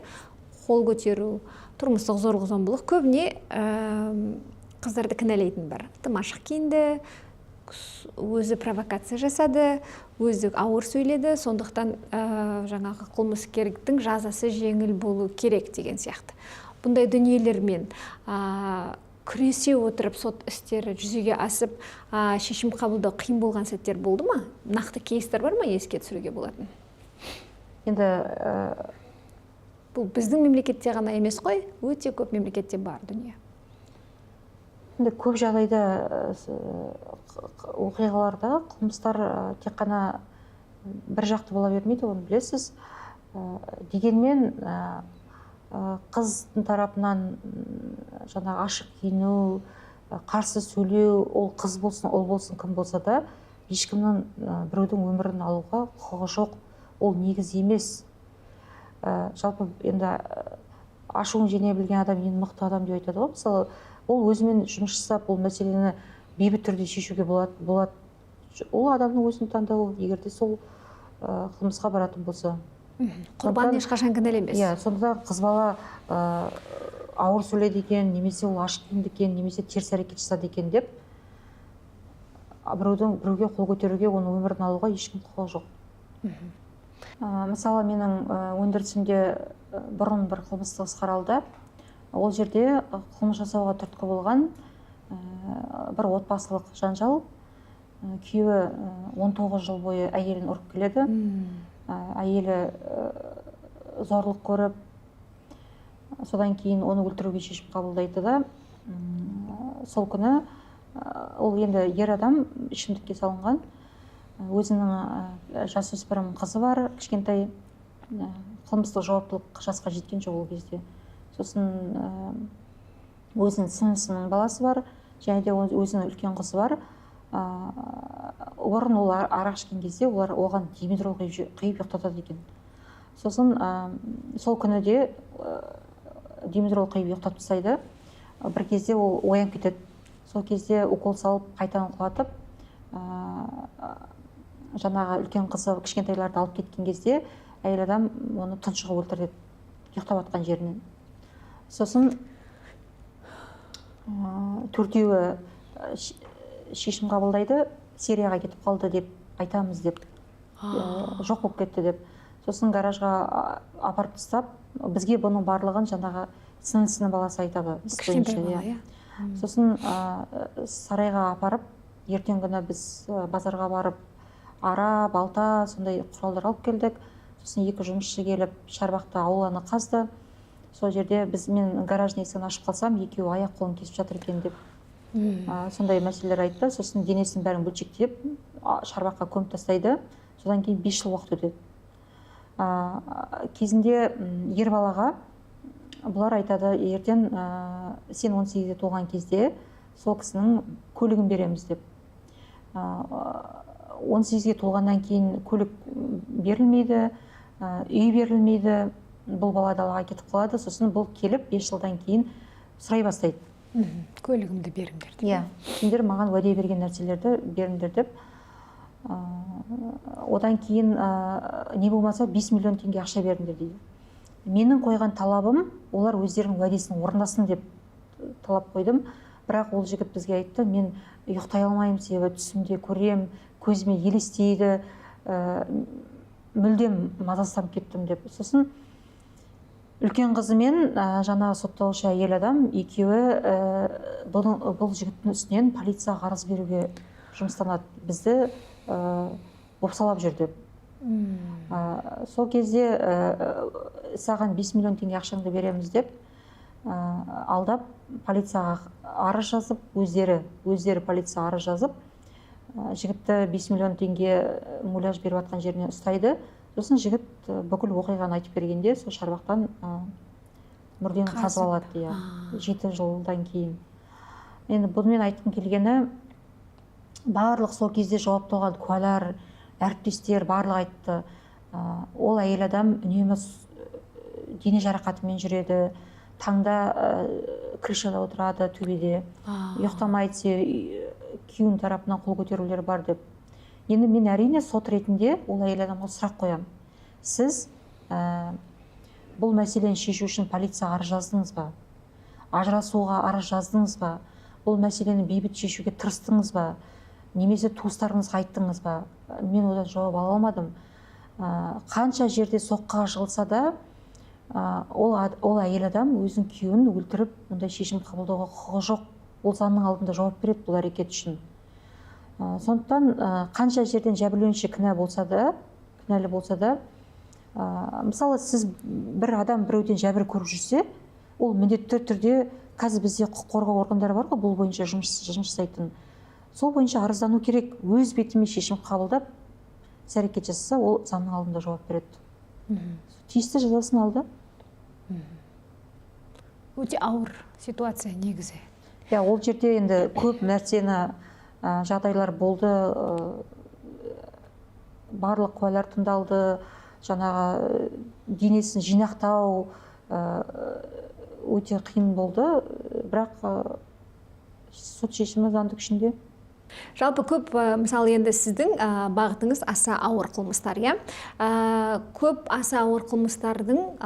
қол көтеру, тұрмыстық зорлық зомбылық, көбіне қыздарды кінәлайтын бар. Тым ашық киінді, өзі провокация жасады, өзі ауыр сөйледі, сондықтан жаңағы қылмыскердің жазасы жеңіл болу керек деген сияқты. Бұндай дүниелермен күресе отырып сот істері жүзеге асып, шешім қабылдау қиын болған сәттер болды ма? Нақты кейстер бар ма еске түсіруге болатын? Енді бұл біздің мемлекетте ғана емес қой, өте көп мемлекетте бар дүние. Енді көп жағдайда оқиғаларда қылмыстар тек қана бір жақты бола бермейді, оны білесіз. Дегенмен қыздың тарапынан жаңағы ашық киіну, қарсы сөйлеу, ол қыз болсын, ұл болсын, кім болса да, ешкімнің біреудің өмірін алуға құқығы жоқ, ол негіз емес. Жалпы енді ашуын жеңе білген адам ең мықты адам деп айтады ғой. Мысалы, ол өзімен жұмыс жасап, ол мәселені бейбіт түрде шешуге болады. Ол адамның өзінің таңдауы, егер де сол қылмысқа баратын болса. Құрбан ешқашан кінәлі емес. Иә, сондықтан қыз бала ауыр сөйледі екен, немесе ол ашық киінді екен, немесе теріс әрекет жасады екен деп біреудің біреуге қол көтеруге, оның өмірін алуға ешкім құқығы жоқ. Мысалы, менің өндірісімде бұрын бір қылмыстық іс қаралды. Ол жерде қылмыс жасауға түрткі болған бір отбасылық жанжал. Күйеуі 19 жыл бойы әйелін ұрып келеді. Әйелі зорлық көріп, содан кейін оны өлтіруге шешім қабылдайды да, сол күні ол енді ер адам ішімдікке салынған, өзінің жасөспірім қызы бар, кішкентай, қылмыстық жауаптылық жасқа жеткен жоқ ол кезде. Сосын өзінің сіңлісінің баласы бар, және де өзінің үлкен қызы бар. Бұрын ол арақ ішкен кезде олар оған димедрол құйып ұйықтатады екен. Сосын сол күні де димедрол құйып ұйықтатып тастайды. Бір кезде ол оянып кетеді. Сол кезде укол салып қайтадан құлатып, жаңағы үлкен қызы кішкентайларды алып кеткен кезде әйел адам оны тұншығып өлтіреді ұйықтап жатқан жерінен. Сосын төртеуі шешім қабылдайды, Сирияға кетіп қалды деп айтамыз деп, жоқ болып кетті деп. Сосын гаражға апарып тастап, бізге бұның барлығын жаңағы сіңлісінің баласы айтады, іс Кішкентай бойынша, бала, иә. Иә. Сосын сарайға апарып, ертеңгі күні біз базарға барып, ара, балта, сондай құралдар алып келдік. Сосын екі жұмысшы келіп, шарбақты ауланы қазды. Сол жерде мен гараждың есігін ашып қалсам, екеуі аяқ қолын кесіп жатыр екен деп. Сондай мәселелер айтты. Сосын денесінің бәрін бөлшектеп, шарбаққа көміп тастайды. Содан кейін 5 жыл уақыт өтеді. Кезінде ер балаға бұлар айтады, ертең, сен 18-ге толған кезде сол кісінің көлігін береміз деп. 18-ге толғаннан кейін көлік берілмейді, үй берілмейді, бұл бала далаға кетіп қалады. Сосын бұл келіп 5 жылдан кейін сұрай бастайды. Көлігімді беріңдер деп. Иә, сендер маған уәде берген нәрселерді беріңдер деп. Одан кейін, не болмаса 5 миллион теңге ақша беріңдер дейді. Менің қойған талабым, олар өздерінің уәдесін орындасын деп талап қойдым. Бірақ ол жігіт бізге айтты, мен ұйықтай алмаймын, себебі түсімде көрем, көзіме елестейді, мүлдем мазасызданып кеттім деп. Сосын Үлкен қызымен жаңағы сотталушы әйел адам екеуі бұл жігіттің үстінен полицияға арыз беруге жұмыстанады, бізді бопсалап жүр деп. Сол кезде саған 5 миллион теңге ақшаңды береміз деп алдап, полицияға арыз жазып, өздері полицияға арыз жазып, жігітті 5 миллион теңге муляж беріп жатқан жерінен ұстайды. Сосын жігіт бүкіл оқиғаны айтып бергенде, сол шарбақтан мүрдені қазып алады, иә, 7 жылдан кейін. Енді бұнымен айтқым келгені, барлық сол кезде жауапты болған куәлар, әріптестер барлығы айтты. Ол әйел адам үнемі дене жарақатымен жүреді, таңда крышада отырады, төбеде ұйықтамайды, күйеуінің тарапынан қол көтерулер бар деп. Енді мен әрине сот ретінде ол әйел адамға сұрақ қоямын: сіз бұл мәселені шешу үшін полицияға арыз жаздыңыз ба, ажырасуға арыз жаздыңыз ба, бұл мәселені бейбіт шешуге тырыстыңыз ба, немесе туыстарыңызға айттыңыз ба? Мен одан жауап ала алмадым. Қанша жерде соққыға жығылса да, ол әйел адам өзінің күйеуін өлтіріп, мұндай шешім қабылдауға құқығы жоқ. Ол заңның алдында жауап береді бұл әрекет үшін. Сондықтан қанша жерден жәбірленуші кінә болса да, кінәлі болса да, мысалы, сіз бір адам біреуден жәбір көріп жүрсе, ол міндетті түрде, қазір бізде құқық қорғау органдары бар ғой бұл бойынша жұмыс жасайтын, сол бойынша арыздану керек. Өз бетімен шешім қабылдап, іс әрекет жасаса, ол заңның алдында жауап береді, тиісті жазасын алды. Өте ауыр ситуация негізі. Иә, ол жерде енді көп нәрсені, жағдайлар болды, барлық куәлар тыңдалды, жаңағы денесін жинақтау өте қиын болды, бірақ сот шешімі заңды күшінде. Жалпы көп, мысалы, енді сіздің бағытыңыз аса ауыр қылмыстар, иә? Көп аса ауыр қылмыстардың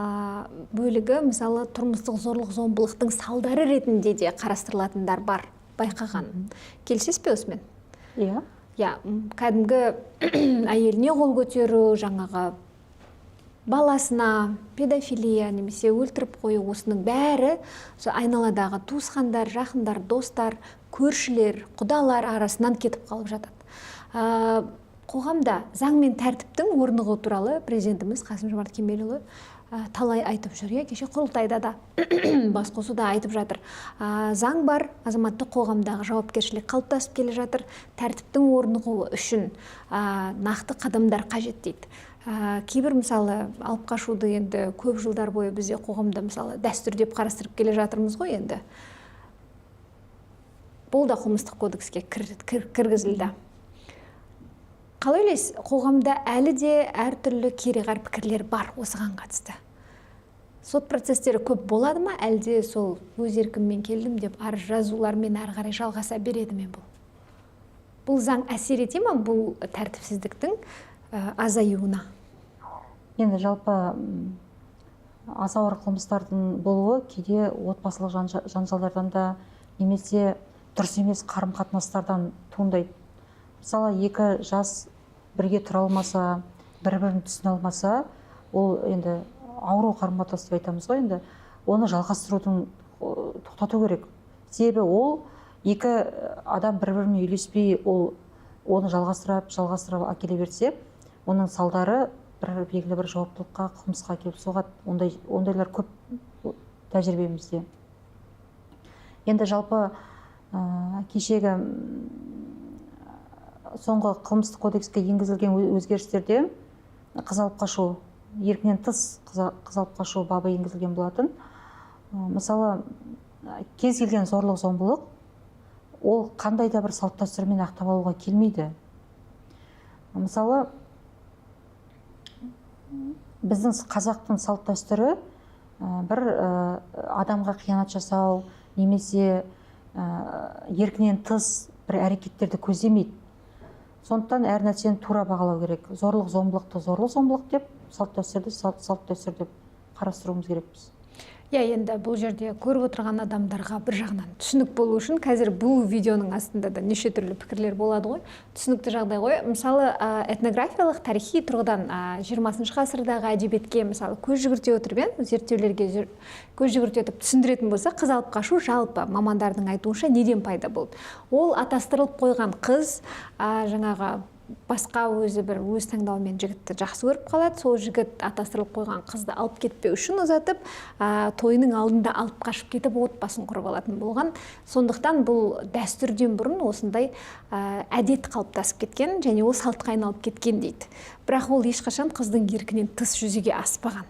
бөлігі, мысалы, тұрмыстық зорлық зомбылықтың салдары ретінде де қарастырылатындар бар, байқаған. Келісесіз бе осымен? Иә. Иә, кәдімгі әйеліне қол көтеру, жаңағы баласына педофилия немесе өлтіріп қою, осының бәрі сол айналадағы туысқандар, жақындар, достар, көршілер, құдалар арасынан кетіп қалып жатады. Қоғамда заң мен тәртіптің орнығуы туралы президентіміз Қасым-Жомарт Кемелұлы талай айтып жүр, иә, кеше құрылтайда да басқосуда айтып жатыр. Заң бар, азаматтық қоғамдағы жауапкершілік қалыптасып келе жатыр, тәртіптің орнығуы үшін нақты қадамдар қажет дейді. Кейбір, мысалы, алып қашуды енді көп жылдар бойы бізде қоғамда, мысалы, дәстүр деп қарастырып келе жатырмыз ғой енді. Бұл да қылмыстық кодекске кіргізілді. Қалай ойлайсыз, қоғамда әлі де әртүрлі кереғар пікірлер бар осыған қатысты. Сот процестері көп болады ма, әлде сол өз еркіммен келдім деп арыз жазулармен әрі қарай жалғаса береді ме бұл? Бұл заң әсер ете ме бұл тәртіпсіздіктің азаюына? Енді жалпы аса ауыр қылмыстардың болуы кейде отбасылық жанжалдардан да немесе дұрыс емес қарым-қатынастардан туындайды. Мысалы, екі жас бірге тұра алмаса, бір-бірін түсіне алмаса, ол енді ауру қарым-қатынас деп айтамыз ғой енді, оны жалғастырудың тоқтату керек. Себебі ол екі адам бір-бірімен үйлеспей, ол оны жалғастырып, жалғастырып әкеле берсе, оның салдары бір белгілі бір жауаптылыққа, қылмысқа әкеліп соғады. Ондайлар көп тәжірибемізде. Енді жалпы кешегі соңғы қылмыстық кодекске енгізілген өзгерістерде қыз алып қашу, еркінен тыс қыз алып қашу бабы енгізілген болатын. Мысалы, кез келген зорлық зомбылық ол қандай да бір салт дәстүрмен ақтап алуға келмейді. Мысалы, біздің қазақтың салт дәстүрі бір адамға қиянат жасау немесе еркінен тыс бір әрекеттерді көздемейді. Сондықтан әр нәрсені тура бағалау керек. Зорлық зомбылықты зорлық зомбылық деп, салт дәстүрді салт дәстүр деп қарастыруымыз керекпіз. Иә, енді бұл жерде көріп отырған адамдарға бір жағынан түсінік болу үшін, қазір бұл видеоның астында да неше түрлі пікірлер болады ғой, түсінікті жағдай ғой. Мысалы, этнографиялық тарихи тұрғыдан 20 ғасырдағы әдебиетке, мысалы, көз жүгірте отырып, иә, зерттеулерге көз жүгірте отырып түсіндіретін болсақ, қыз алып қашу жалпы мамандардың айтуынша неден пайда болды? Ол атастырылып қойған қыз жаңағы басқа өзі бір өз таңдауымен жігітті жақсы көріп қалады. Сол жігіт атастырылып қойған қызды алып кетпеу үшін ұзатып, тойының алдында алып қашып кетіп, отбасын құрып алатын болған. Сондықтан бұл дәстүрден бұрын осындай әдет қалыптасып кеткен және ол салтқа айналып кеткен дейді. Бірақ ол ешқашан қыздың еркінен тыс жүзеге аспаған.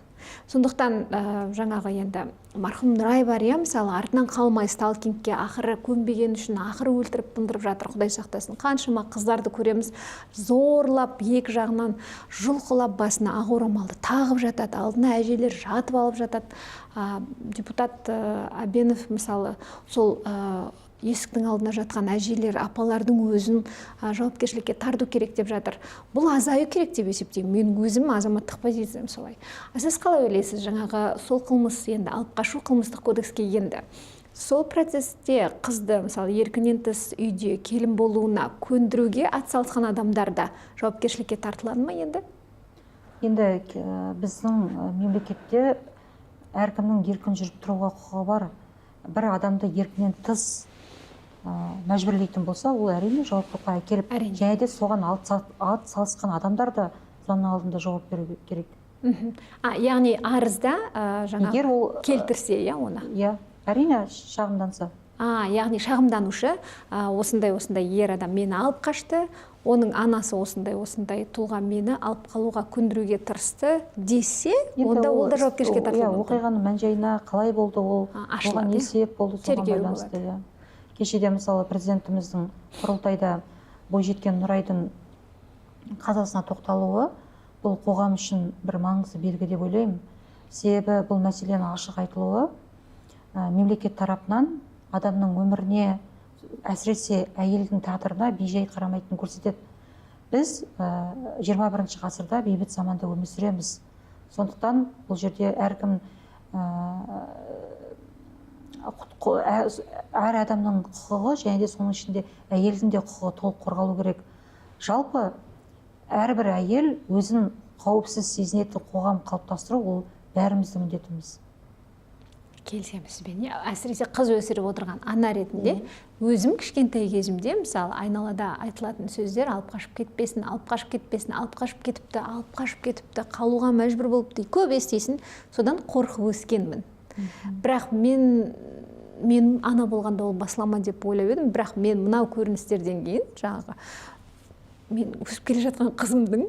Сондықтан жаңағы енді марқұм Нұрай бар, иә, мысалы, артынан қалмай сталкингке ақыры көнбеген үшін ақыры өлтіріп тындырып жатыр, Құдай сақтасын. Қаншама қыздарды көреміз, зорлап екі жағынан жұлқылап басына ақ орамалды тағып жатады, алдына әжелер жатып алып жатады. Депутат Әбенов, мысалы, сол есіктің алдына жатқан әжелер, апалардың өзін жауапкершілікке тарту керек деп жатыр. Бұл азаю керек деп есептеймін. Мен өзім азаматтық позициям солай. А сіз қалай ойлайсыз, жаңағы сол қылмыс енді алып қашу қылмыстық кодекске енді. Сол процесте қызды, мысалы, еркінен тыс үйде келін болуына көндіруге атсалысқан адамдар да жауапкершілікке тартылады ма енді? Енді біздің мемлекетте әркімнің еркін жүріп тұруға құқығы бар. Бір адамды еркінен тыс мәжбүрлейтін болса, ол әрине жауаптылыққа әкеліп, және де соған ат салысқан адамдар да заңның алдында жауап беру керек. Яғни арызда жаңағы егер ол келтірсе, иә, оны? Иә, әрине, шағымданса. Яғни шағымданушы, осындай осындай ер адам мені алып қашты, оның анасы осындай осындай тұлға мені алып қалуға көндіруге тырысты десе, енді онда ол да жауапкершілікке тартылуы мүмкін. Оқиғаның мән жайына, қалай болды ол, ашылады, оған не иә? себеп болды, соған Тергеу байланысты, болады. Иә. Кешеде, мысалы, президентіміздің құрылтайда бойжеткен Нұрайдың қазасына тоқталуы бұл қоғам үшін бір маңызды белгі деп ойлаймын. Себебі бұл мәселенің ашық айтылуы мемлекет тарапынан адамның өміріне, әсіресе әйелдің тағдырына бейжай қарамайтынын көрсетеді. Біз 21 ғасырда бейбіт заманда өмір сүреміз. Сондықтан бұл жерде әркім әр адамның құқығы және де соның ішінде әйелдің де құқығы толық қорғалу керек. Жалпы әрбір әйел өзін қауіпсіз сезінетін қоғам қалыптастыру ол бәріміздің міндетіміз. Келісемін сізбен, иә. Әсіресе қыз өсіріп отырған ана ретінде өзім кішкентай кезімде, мысалы, айналада айтылатын сөздер: алып қашып кетпесін, алып қашып кетпесін, алып қашып кетіпті, алып қашып кетіпті, қалуға мәжбүр болыпты, көп естисің. Содан қорқып өскенмін. Бірақ мен ана болғанда ол басыла ма деп ойлап едім. Бірақ мен мынау көріністерден кейін жаңағы мен өсіп келе жатқан қызымдың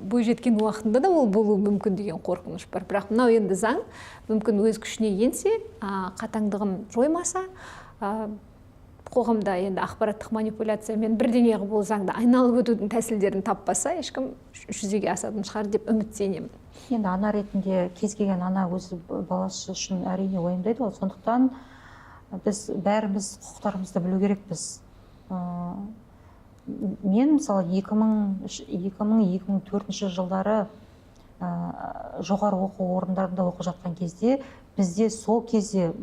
бойжеткен уақытында да ол болуы мүмкін деген қорқыныш бар. Бірақ мынау енді заң мүмкін өз күшіне енсе, қатаңдығын жоймаса, қоғамда енді ақпараттық манипуляциямен бірдеңе қылып ол заңды айналып өтудің тәсілдерін таппаса, ешкім жүзеге асатын шығар деп үміттенемін. Енді ана ретінде кез келген ана өз баласы үшін әрине уайымдайды ғой. Сондықтан біз бәріміз құқықтарымызды білу керекпіз. Мен, мысалы, 2004 жылдары жоғары оқу орындарында оқып жатқан кезде бізде сол кезде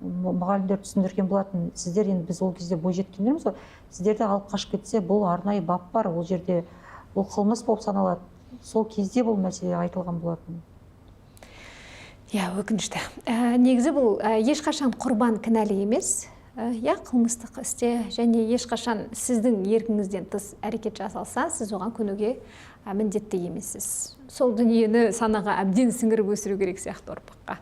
мұғалімдер түсіндірген болатын: сіздер енді, біз ол кезде бойжеткендерміз ғой, сіздерді алып қашып кетсе, бұл арнайы бап бар, ол жерде бұл қылмыс болып саналады. Сол кезде бұл мәселе айтылған болатын. Иә, өкінішті. Негізі бұл ешқашан құрбан кінәлі емес. Иә, қылмыстық істе және ешқашан сіздің еркіңізден тыс әрекет жасалса, сіз оған көнуге міндетті емессіз. Сол дүниені санаға әбден сіңіріп өсіру керек сияқты ұрпаққа.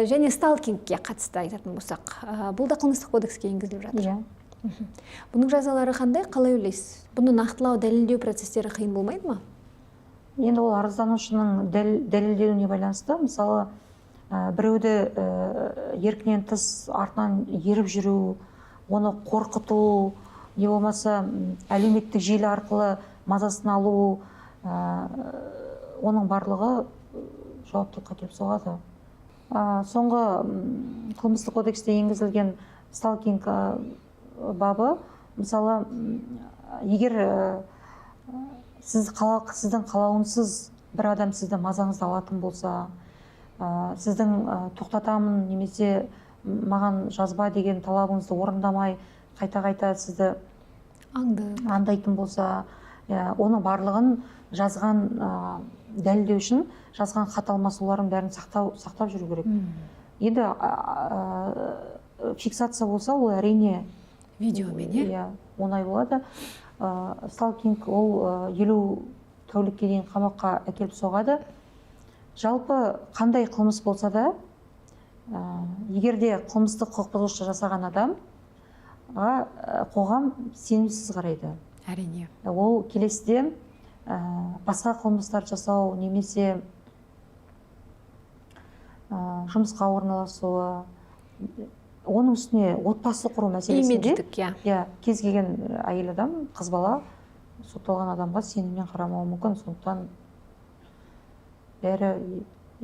Және сталкингке қатысты айтатын болсақ, бұл да қылмыстық кодекске енгізіліп жатыр. Иә. Бұның жазалары қандай, қалай ойлайсыз? Бұны нақтылау, дәлелдеу процестері қиын болмайды ма? Енді ол арызданушының дәлелдеуіне байланысты. Мысалы, біреуді еркінен тыс артынан еріп жүру, оны қорқыту, не болмаса әлеуметтік желі арқылы мазасын алу, оның барлығы жауаптылыққа келіп соғады. Соңғы қылмыстық кодексте енгізілген сталкинг бабы, мысалы, егер сіздің қалауынсыз бір адам сізді мазаңызды алатын болса, Сіздің тоқтатамын немесе маған жазба деген талабыңызды орындамай қайта-қайта сізді аңдайтын болса, оның барлығын жазған, дәлелдеу үшін жазған хат алмасулардың бәрін сақтап жүру керек. Енді фиксация болса, ол әрине видеомен, иә? Иә, оңай болады. Сталкинг ол 50 тәулікке дейін қамаққа әкеліп соғады. Жалпы қандай қылмыс болса да, егер де қылмыстық құқық бұзушылық жасаған адамға қоғам сенімсіз қарайды. Әрине. Ол келесіде басқа қылмыстар жасау немесе жұмысқа орналасуы, оның үстіне отбасы құру мәселесінде имидждік, иә. Иә, кез келген әйел адам, қыз бала сотталған адамға сеніммен қарамауы мүмкін. Сондықтан бәрі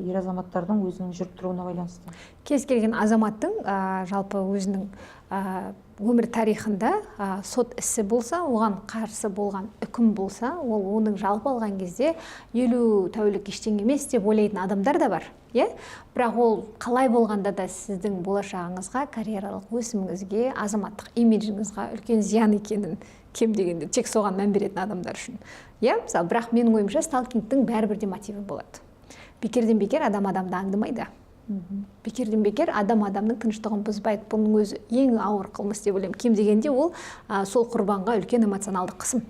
ер азаматтардың өзінің жүріп тұруына байланысты. Кез келген азаматтың жалпы өзінің өмір тарихында сот ісі болса, оған қарсы болған үкім болса, ол оның жалпы алған кезде 50 тәулік ештеңе емес деп ойлайтын адамдар да бар, иә? Бірақ ол қалай болғанда да сіздің болашағыңызға, карьералық өсіміңізге, азаматтық имиджіңізға үлкен зиян екенін кем дегенде тек соған мән беретін адамдар үшін, иә? Мысалы, бірақ менің ойымша, сталкингтің бәрібір де мотиві болады. Бекерден бекер адам адамды аңдымайды. Бекерден бекер адам адамның тыныштығын бұзбайды. Бұның өзі ең ауыр қылмыс деп ойлаймын. Кем дегенде ол сол құрбанға үлкен эмоционалды қысым.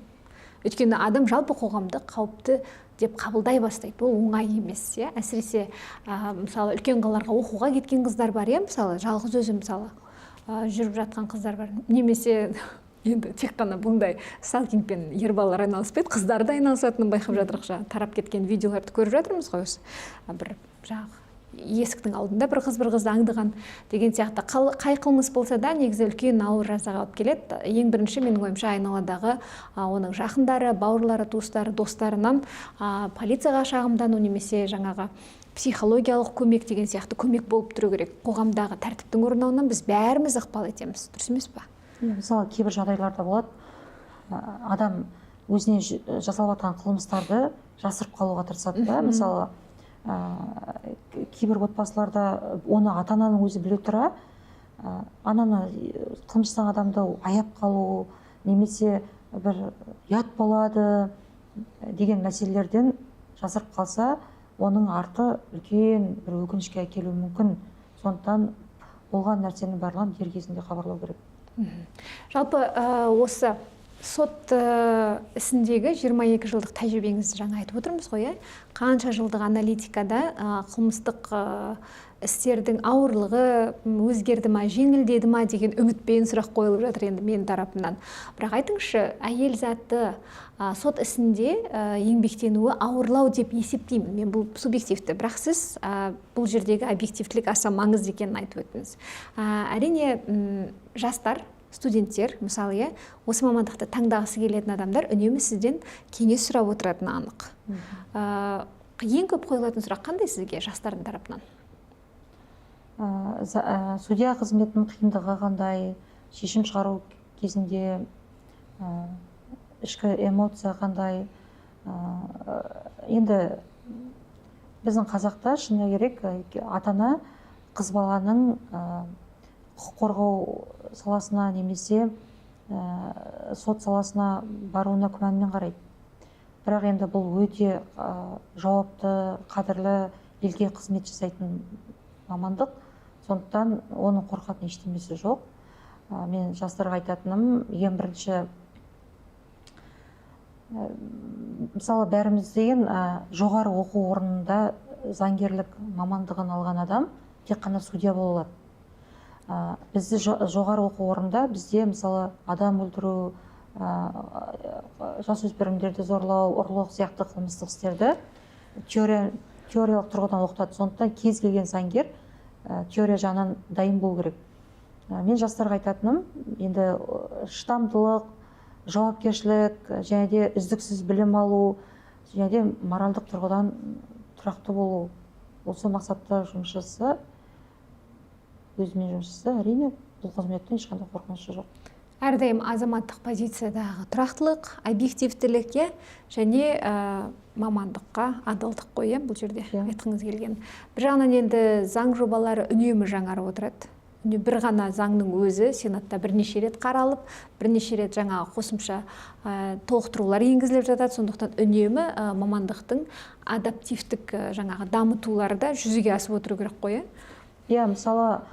Өйткені адам жалпы қоғамды қауіпті деп қабылдай бастайды. Ол оңай емес, иә? Әсіресе мысалы, үлкен қалаларға оқуға кеткен қыздар бар, иә? Мысалы, жалғыз өзі, мысалы, жүріп жатқан қыздар бар. Немесе енді тек қана бұндай сталкингпен ер балалар айналыспайды, қыздар да айналысатынын байқап жатырық. Жаңа тарап кеткен видеоларды көріп жатырмыз ғой, осы бір жаңағы есіктің алдында бір қыз бір қызды аңдыған деген сияқты. Қай қылмыс болса да негізі үлкен ауыр жазаға алып келеді. Ең бірінші менің ойымша айналадағы оның жақындары, бауырлары, туыстары, достарынан полицияға шағымдану немесе жаңағы психологиялық көмек деген сияқты көмек болып тұру керек. Қоғамдағы тәртіптің орнауына біз бәріміз ықпал етеміз, дұрыс емес па? Мысалы, кейбір жағдайларда болады, адам өзіне жасалып жатқан қылмыстарды жасырып қалуға тырысады да. Мысалы, кейбір отбасыларда оны ата-ананың өзі біле тұра, ананы, қылмыс жасаған адамды аяп қалу немесе бір ұят болады деген мәселелерден жасырып қалса, оның арты үлкен бір өкінішке әкелуі мүмкін. Сондықтан болған нәрсенің барлығын дер кезінде хабарлау керек. Жалпы осы сот ісіндегі 22 жылдық тәжірибеңізді жаңа айтып отырмыз ғой, иә? Қанша жылдық аналитикада қылмыстық істердің ауырлығы өзгерді ма, жеңілдеді ма деген үмітпен сұрақ қойылып жатыр енді менің тарапымнан. Бірақ айтыңызшы, әйел заты сот ісінде еңбектенуі ауырлау деп есептеймін. Мен бұл субъективті, бірақ сіз бұл жердегі объективтілік аса маңызды екенін айтып өттіңіз. Әрине, жастар, студенттер, мысалы, иә, осы мамандықты таңдағысы келетін адамдар үнемі сізден кеңес сұрап отыратыны анық. Ең көп қойылатын сұрақ қандай сізге жастардың тарапынан? Судья қызметінің қиындығы қандай, шешім шығару кезінде ішкі эмоция қандай? Енді біздің қазақта, шыны керек, ата-ана қыз баланың құқық қорғау саласына немесе сот саласына баруына күмәнмен қарайды. Бірақ енді бұл өте жауапты, қадірлі, елге қызмет жасайтын мамандық. Сондықтан оның қорқатын ештемесі жоқ. Мен жастарға айтатыным, ең бірінші, мысалы, бәріміз деген жоғары оқу орнында заңгерлік мамандығын алған адам тек қана судья бола алады. Бізде жоғары оқу орнында бізде, мысалы, адам өлтіру, жасөспірімдерді зорлау, ұрлық сияқты қылмыстық істерді теориялық тұрғыдан оқытады. Сондықтан кез келген заңгер теория жағынан дайын болу керек. Мен жастарға айтатыным, енді шыдамдылық, жауапкершілік және де үздіксіз білім алу және де моральдық тұрғыдан тұрақты болу. Осы мақсатта жұмыс жасаса, өзімен жұмыс жасаса, әрине бұл қызметтің ешқандай қорқынышы жоқ. Әрдайым азаматтық позициядағы тұрақтылық, объективтілік, иә, және мамандыққа адалдық қой, иә, бұл жерде айтқыңыз келген. Бір жағынан енді заң жобалары үнемі жаңарып отырады. Бір ғана заңның өзі сенатта бірнеше рет қаралып, бірнеше рет жаңағы қосымша толықтырулар енгізіліп жатады. Сондықтан үнемі мамандықтың адаптивтік жаңағы дамытулары да жүзеге асып отыру керек қой, иә? Иә, мысалы,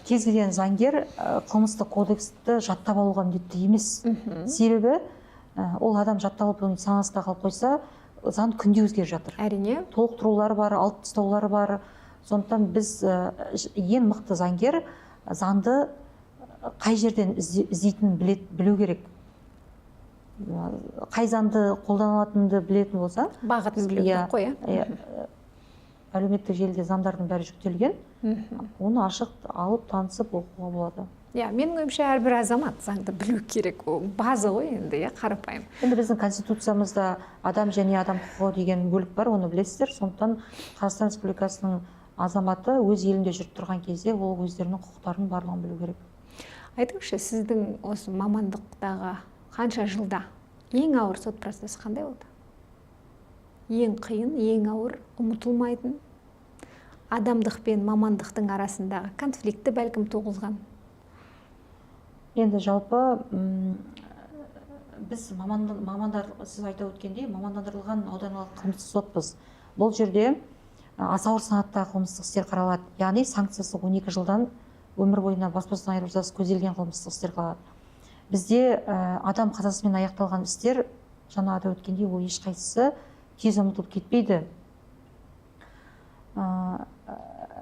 кез келген заңгер қылмыстық кодексті жаттап алуға міндетті емес. Себебі ол адам жатталып оның санасында қалып қойса, заң күнде өзгеріп жатыр. Әрине. Толықтырулар бар, алып тастаулар бар. Сондықтан біз ең мықты заңгер заңды қай жерден іздейтінін білу керек. Қай заңды қолданылатынын білетін болса, бағытын білу керек қой, иә. Әлеуметтік желіде заңдардың бәрі жүктелген. Оны ашық алып, танысып оқуға болады. Иә, менің ойымша, әрбір азамат заңды білу керек. Ол база ғой енді, иә, қарапайым. Енді біздің конституциямызда адам және адам құқығы деген бөлік бар, оны білесіздер. Сондықтан Қазақстан Республикасының азаматы өз елінде жүріп тұрған кезде ол өздерінің құқықтарын барлығын білу керек. Айтыңызшы, сіздің осы мамандықтағы қанша жылда ең ауыр сот процесі қандай болды? Ең қиын, ең ауыр, ұмытылмайтын, адамдық пен мамандықтың арасындағы конфликті бәлкім туғызған? Енді жалпы біз мамандар, сіз айта өткендей, мамандандырылған ауданаралық қылмыстық сотпыз. Бұл жерде аса ауыр санаттағы қылмыстық істер қаралады. Яғни санкциясы 12 жылдан өмір бойына бас бостандығынан айыру жазасы көзделген қылмыстық істер қаралады. Бізде адам қазасымен аяқталған істер, жаңа атап өткендей, ол ешқайсысы тез ұмытылып кетпейді.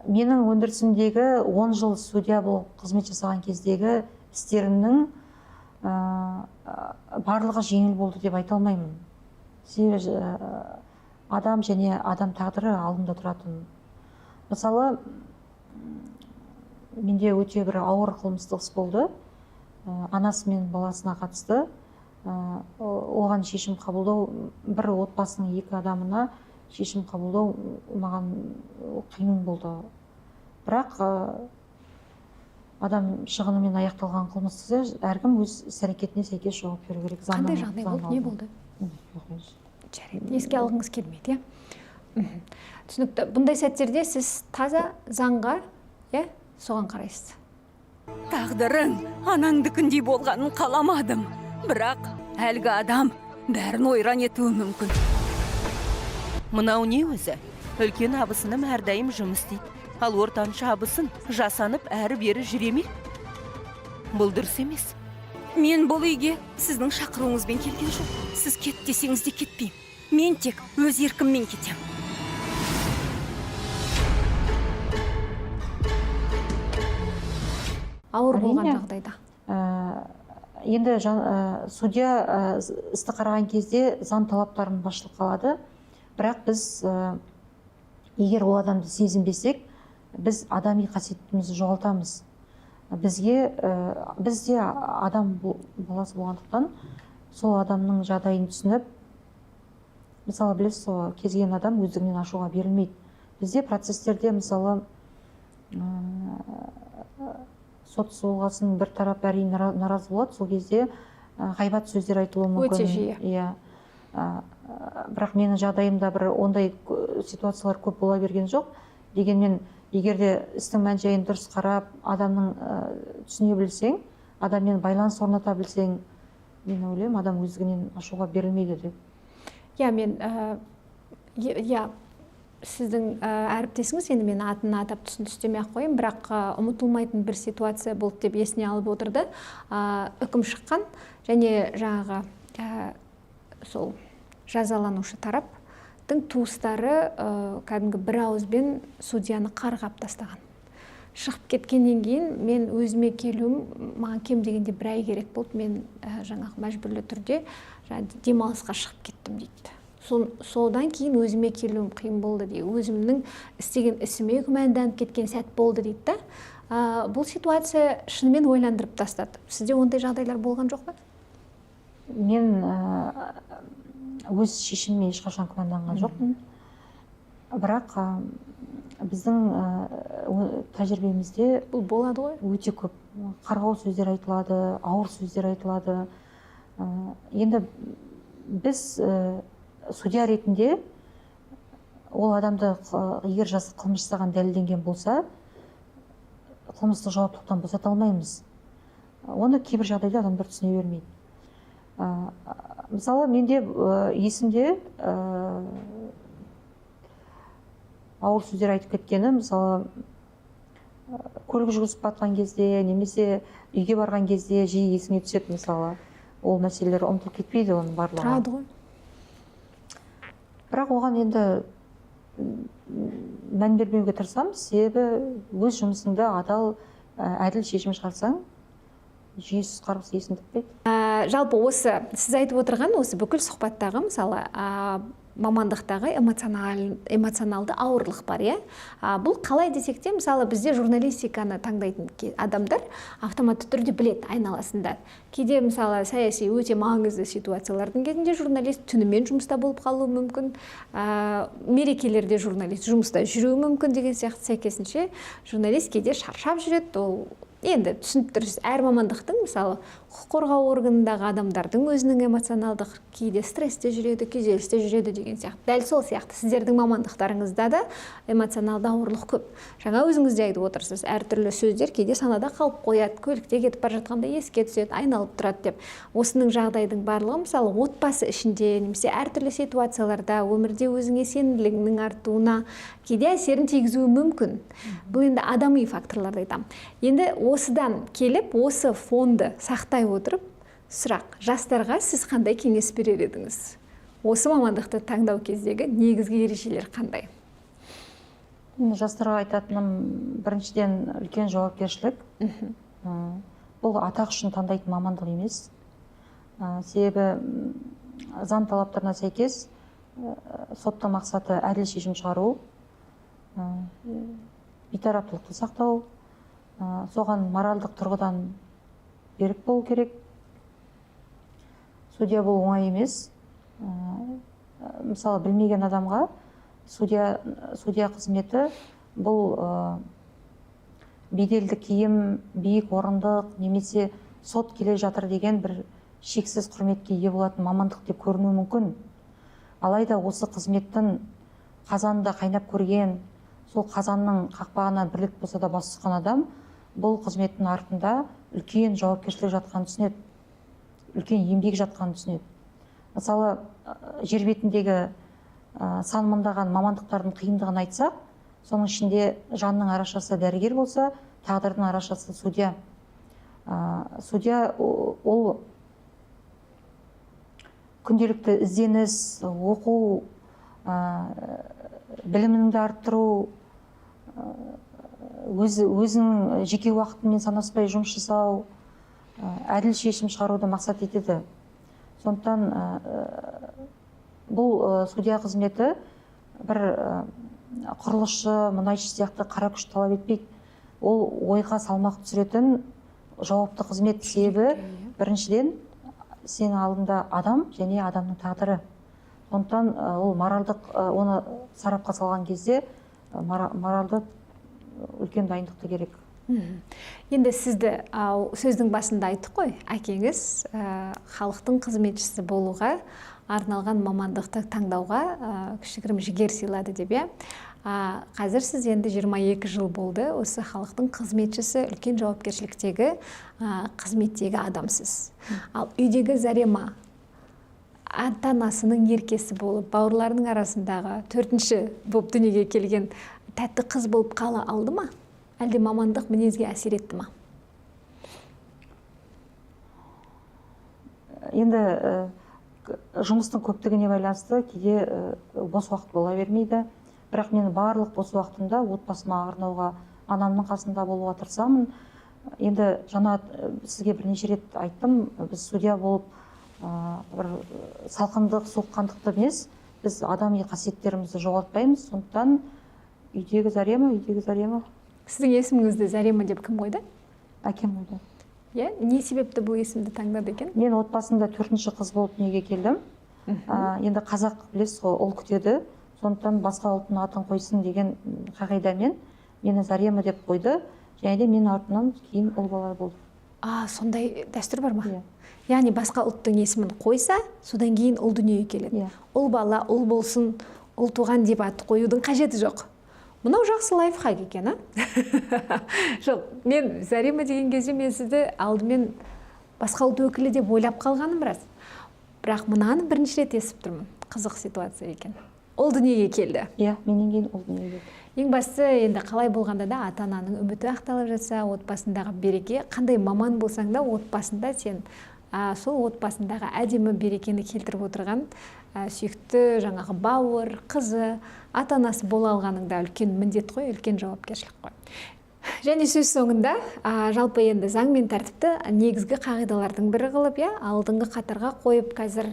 Менің өндірісімдегі 10 жыл судья болып қызмет жасаған кездегі істерімнің барлығы жеңіл болды деп айта алмаймын. Себебі адам және адам тағдыры алдында тұратын. Мысалы, менде өте бір ауыр қылмыстық іс болды. Анасы мен баласына қатысты. Оған шешім қабылдау, бір отбасының екі адамына шешім қабылдау маған қиын болды. Бірақ адам шығынымен аяқталған қылмыстық іс, әркім өз іс-әрекетіне сәйкес жауап беру керек. Қандай жағдай болды? Не болды? Жарайды, еске алғыңыз келмейді, иә? Түсінікті. Бұндай сәттерде сіз таза заңға, иә, соған қарайсыз. Тағдырың анаңдікіндей болғанын қаламадым. Бірақ әлгі адам бәрін ойран етуі мүмкін. Мынау не өзі? Үлкен абысыным әрдайым жұмыс істейді. Ал ортаншы абысын жасанып әрі-бері жүре ме? Бұл дұрыс емес. Мен бұл үйге сіздің шақыруыңызбен келген жоқ. Сіз кет десеңіз де кетпеймін. Мен тек өз еркіммен кетемін. Ауыр болған жағдайда. Енді судья істі қараған кезде заң талаптарын басшылыққа алады. Бірақ біз егер ол адамды сезінбесек, біз адами қасиетімізді жоғалтамыз. Біз де адам баласы болғандықтан сол адамның жағдайын түсініп, мысалы, білесіз ғой, кез келген адам өздігінен ашуға берілмейді. Бізде процестерде, мысалы, сот болғасын бір тарап әрине наразы болады, сол кезде ғайбат сөздер айтылуы мүмкін. Өте жиі. Иә. Бірақ менің жағдайымда бір ондай ситуациялар көп бола берген жоқ. Дегенмен, егер де істің мән-жайын дұрыс қарап, адамның түсіне білсең, адаммен байланыс орната білсең, мен ойлаймын, адам өздігінен ашуға берілмейді деп. Иә, мен, иә, сіздің әріптесіңіз, енді мен атын атап түсін түстемей-ақ қояйын, бірақ ұмытылмайтын бір ситуация болды деп есіне алып отырды. Үкім шыққан және жаңағы сол жазаланушы тараптың туыстары кәдімгі бір ауызбен судьяны қарғап тастаған. Шығып кеткеннен кейін мен өзіме келуім, маған кем дегенде бір ай керек болды, мен жаңағы мәжбүрлі түрде демалысқа шығып кеттім дейді. Содан кейін өзіме келуім қиын болды дейді. Өзімнің істеген ісіме күмәнданып кеткен сәт болды дейді да. Бұл ситуация шынымен ойландырып тастады. Сізде ондай жағдайлар болған жоқ па? Мен өз шешіміме ешқашан күмәнданған жоқпын. Бірақ біздің Тәжірибемізде бұл болады ғой, өте көп қарғау сөздер айтылады, ауыр сөздер айтылады. Енді біз судья ретінде ол адамды егер қылмыс жасаған дәлелденген болса, қылмыстық жауаптылықтан босата алмаймыз. Оны кейбір жағдайда адамдар түсіне бермейді. Мысалы, менде есімде ауыр сөздер айтып кеткені, мысалы, көлік жүргізіп батқан кезде немесе үйге барған кезде жиі есіңе түседі, мысалы, ол мәселелер ұмытылып кетпейді, оның барлығы. Тұрады ғой. Бірақ оған енді мән бермеуге тырысамыз, себебі өз жұмысыңды адал, әділ шешім шығарсаң, жүйесіз қарғыс есін тікпейді. Жалпы осы сіз айтып отырған осы бүкіл сұхбаттағы, мысалы, мамандықтағы эмоционалды ауырлық бар, иә? Бұл қалай десек те, мысалы, бізде журналистиканы таңдайтын адамдар автоматты түрде біледі айналасында. Кейде, мысалы, саяси өте маңызды ситуациялардың кезінде журналист түнімен жұмыста болып қалуы мүмкін, мерекелерде журналист жұмыста жүруі мүмкін деген сияқты. Сәйкесінше, журналист кейде шаршап жүреді. Ол енді түсініп тұрсыз, әр мамандықтың, мысалы, құқық қорғау органындағы адамдардың өзінің эмоционалдық кейде стрессте жүреді, күйзелісте жүреді деген сияқты. Дәл сол сияқты сіздердің мамандықтарыңызда да эмоционалды ауырлық көп. Жаңа өзіңіз де айтып отырсыз, әртүрлі сөздер кейде санада қалып қояды, көлікте кетіп бара жатқанда еске түседі, айналып тұрады деп. Осының жағдайдың барлығы, мысалы, отбасы ішінде немесе әртүрлі ситуацияларда өмірде өзіңе сенімділігіңнің артуына кейде әсерін тигізуі мүмкін. Бұл енді адами факторларды айтамын. Енді осыдан келіп, осы фонды сақтай отырып, сұрақ: жастарға сіз қандай кеңес берер едіңіз? Осы мамандықты таңдау кездегі негізгі ережелер қандай? Енді жастарға айтатыным, біріншіден, үлкен жауапкершілік. Бұл атақ үшін таңдайтын мамандық емес. Себебі заң талаптарына сәйкес соттың мақсаты әділ шешім шығару, бейтараптылықты сақтау, соған моральдық тұрғыдан берік болу керек. Судья болу оңай емес. Мысалы, білмеген адамға судья қызметі бұл беделді киім, биік орындық немесе сот келе жатыр деген бір шексіз құрметке ие болатын мамандық деп көрінуі мүмкін. Алайда осы қызметтің қазанында қайнап көрген, сол қазанның қақпағына бір рет болса да бас сұққан адам бұл қызметтің артында үлкен жауапкершілік жатқанын түсінеді, үлкен еңбек жатқанын түсінеді. Мысалы, жер бетіндегі сан мыңдаған мамандықтардың қиындығын айтсақ, соның ішінде жанның арашасы дәрігер болса, тағдырдың арашасы судья. Судья ол күнделікті ізденіс, оқу, біліміңді арттыру, өзінің жеке уақытымен санаспай жұмыс жасау, әділ шешім шығаруды мақсат етеді. Сондықтан бұл судья қызметі бір құрылысшы, мұнайшы сияқты қара күш талап етпейді. Ол ойға салмақ түсіретін жауапты қызмет. Себебі біріншіден, сенің алдында адам және адамның тағдыры. Сондықтан ол моральдық, оны сарапқа салған кезде моральдық үлкен дайындықты керек. Енді сізді сөздің басында айттық қой, әкеңіз халықтың қызметшісі болуға арналған мамандықты таңдауға кішігірім жігер сыйлады деп, иә? Қазір сіз енді 22 жыл болды осы халықтың қызметшісі, үлкен жауапкершіліктегі қызметтегі адамсыз. Ал үйдегі Зарема ата-анасының еркесі болып, бауырларының арасындағы төртінші болып дүниеге келген тәтті қыз болып қала алды ма? Әлде мамандық мінезге әсер етті ма? Енді жұмыстың көптігіне байланысты кейде бос уақыт бола бермейді. Бірақ мен барлық бос уақытымда отбасыма арнауға, анамның қасында болуға тырысамын. Енді жаңа сізге бірнеше рет айттым, біз судья болып бір салқындық, суыққандықты емес, біз адами қасиеттерімізді жоғалтпаймыз. Сондықтан үйдегі Зарема, үйдегі Зарема. Сіздің есіміңізді Зарема деп кім қойды? Әкем қойды. Иә, не себепті бұл есімді таңдады екен? Мен отбасымда төртінші қыз болып дүниеге келдім. Енді қазақ білесіз ғой, ұл күтеді. Сондықтан басқа ұлттың атын қойсын деген қағидамен Мені Зарема деп қойды, және де менің артымнан кейін ұл бала болды. А, сондай дәстүр бар ма? Иә. Яғни басқа ұлттың есімін қойса, содан кейін ұл дүниеге келеді. Иә. Ұл бала ұл болсын, ұл туған деп ат қоюдың қажеті жоқ. Мынау жақсы лайфхак екен, а? Жоқ, мен Зарема деген кезде мен сізді алдымен басқа ұлт өкілі деп ойлап қалғаным рас. Бірақ мынаны бірінші рет естіп тұрмын. Қызық ситуация екен. Ұл дүниеге келді. Иә, менен кейін ұл дүниеге келді. Ең бастысы, енді қалай болғанда да ата ананың үміті ақталып жатса, отбасындағы береке, қандай маман болсаң да, отбасында сен сол отбасындағы әдемі берекені келтіріп отырған сүйікті жаңағы бауыр, қызы, ата анасы бола алғаның да үлкен міндет қой, үлкен жауапкершілік қой. Және сөз соңында жалпы енді заң мен тәртіпті негізгі қағидалардың бірі қылып, иә, алдыңғы қатарға қойып, қазір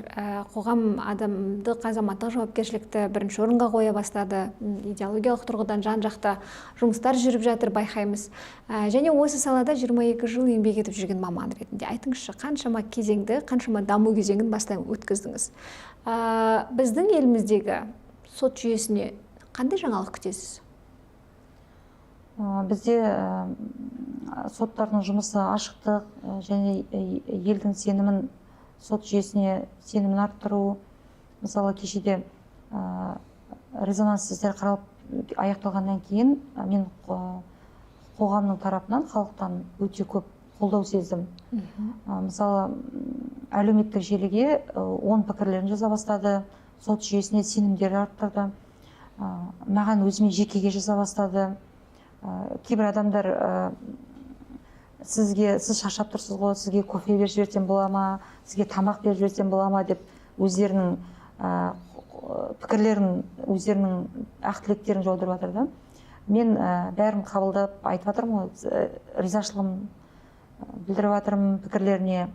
қоғам адамдық, азаматтық жауапкершілікті бірінші орынға қоя бастады. Идеологиялық тұрғыдан жан-жақта жұмыстар жүріп жатыр, байқаймыз. Және осы салада 22 жыл еңбек етіп жүрген маман ретінде айтыңызшы, қаншама кезеңді, қаншама даму кезеңін бастан өткіздіңіз. Біздің еліміздегі сот жүйесіне қандай жаңалық күтесіз? Бізде соттардың жұмысы ашықтық және елдің сенімін, сот жүйесіне сенімін арттыру. Мысалы, кешеде резонанс істер қаралып аяқталғаннан кейін мен қоғамның тарапынан, халықтан өте көп қолдау сездім. Мысалы, әлеуметтік желіге оң пікірлерін жаза бастады, сот жүйесіне сенімдері арттырды. Маған өзіме жекеге жаза бастады. Кейбір адамдар сізге, сіз шаршап тұрсыз ғой, сізге кофе беріп жіберсем бола ма, сізге тамақ беріп жіберсем бола ма деп өздерінің пікірлерін, өздерінің ақ тілектерін жаудырып жатыр да. Мен бәрін қабылдап айтып жатырмын ғой, ризашылығым білдіріп жатырмын пікірлеріне.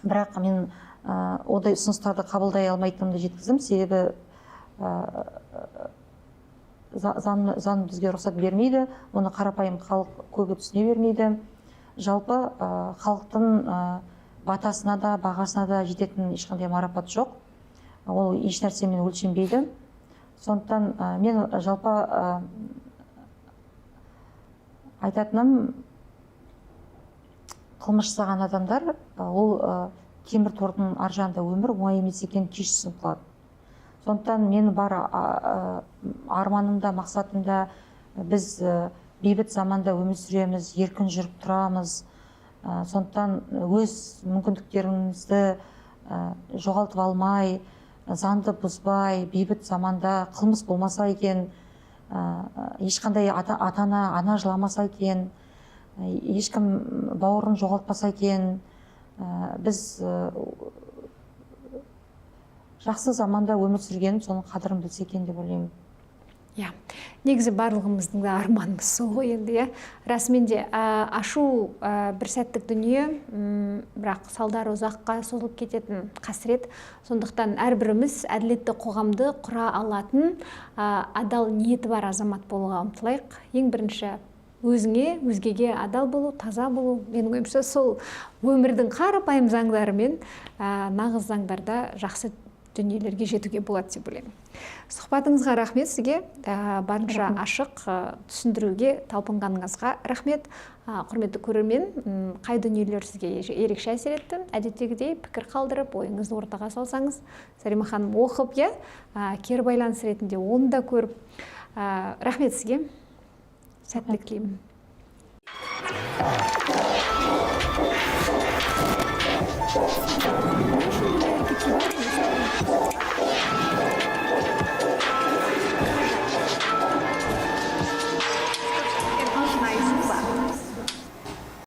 Бірақ мен ондай ұсыныстарды қабылдай алмайтынымды жеткіздім, себебі заң бізге рұқсат бермейді, оны қарапайым халық көбі түсіне бермейді. Жалпы халықтың батасына да, бағасына да жететін ешқандай марапат жоқ, ол еш нәрсемен өлшенбейді. Сондықтан мен жалпы айтатыным, қылмыс жасаған адамдар ол темір тордың ар жағында өмір оңай емес екенін кеш түсініп қалады. Сондықтан мен бар арманым да, мақсатым да, біз бейбіт заманда өмір сүреміз, еркін жүріп тұрамыз. Сондықтан өз мүмкіндіктерімізді жоғалтып алмай, заңды бұзбай, бейбіт заманда қылмыс болмаса екен, ешқандай ата-ана, ана жыламаса екен, ешкім бауырын жоғалтпаса екен, біз жақсы заманда өмір сүргенін, соның қадірін білсе екен деп ойлаймын. Иә, негізі барлығымыздың да арманымыз сол ғой енді, иә. Расымен де, ашу бір сәттік дүние, бірақ салдары ұзаққа созылып кететін қасірет. Сондықтан әрбіріміз әділетті қоғамды құра алатын, адал ниеті бар азамат болуға ұмтылайық. Ең бірінші өзіңе, өзгеге адал болу, таза болу. Менің ойымша, сол өмірдің қарапайым заңдарымен, нағыз заңдарда жақсы дүниелерге жетуге болады деп ойлаймын. Сұхбатыңызға рахмет сізге, барынша ашық түсіндіруге талпынғаныңызға рахмет. Құрметті көрермен, қай дүниелер сізге ерекше әсер етті? Әдеттегідей пікір қалдырып, ойыңызды ортаға салсаңыз, Зарима ханым оқып, иә, кері байланыс ретінде оны да көріп. Рахмет сізге. Сәттілік тілеймін.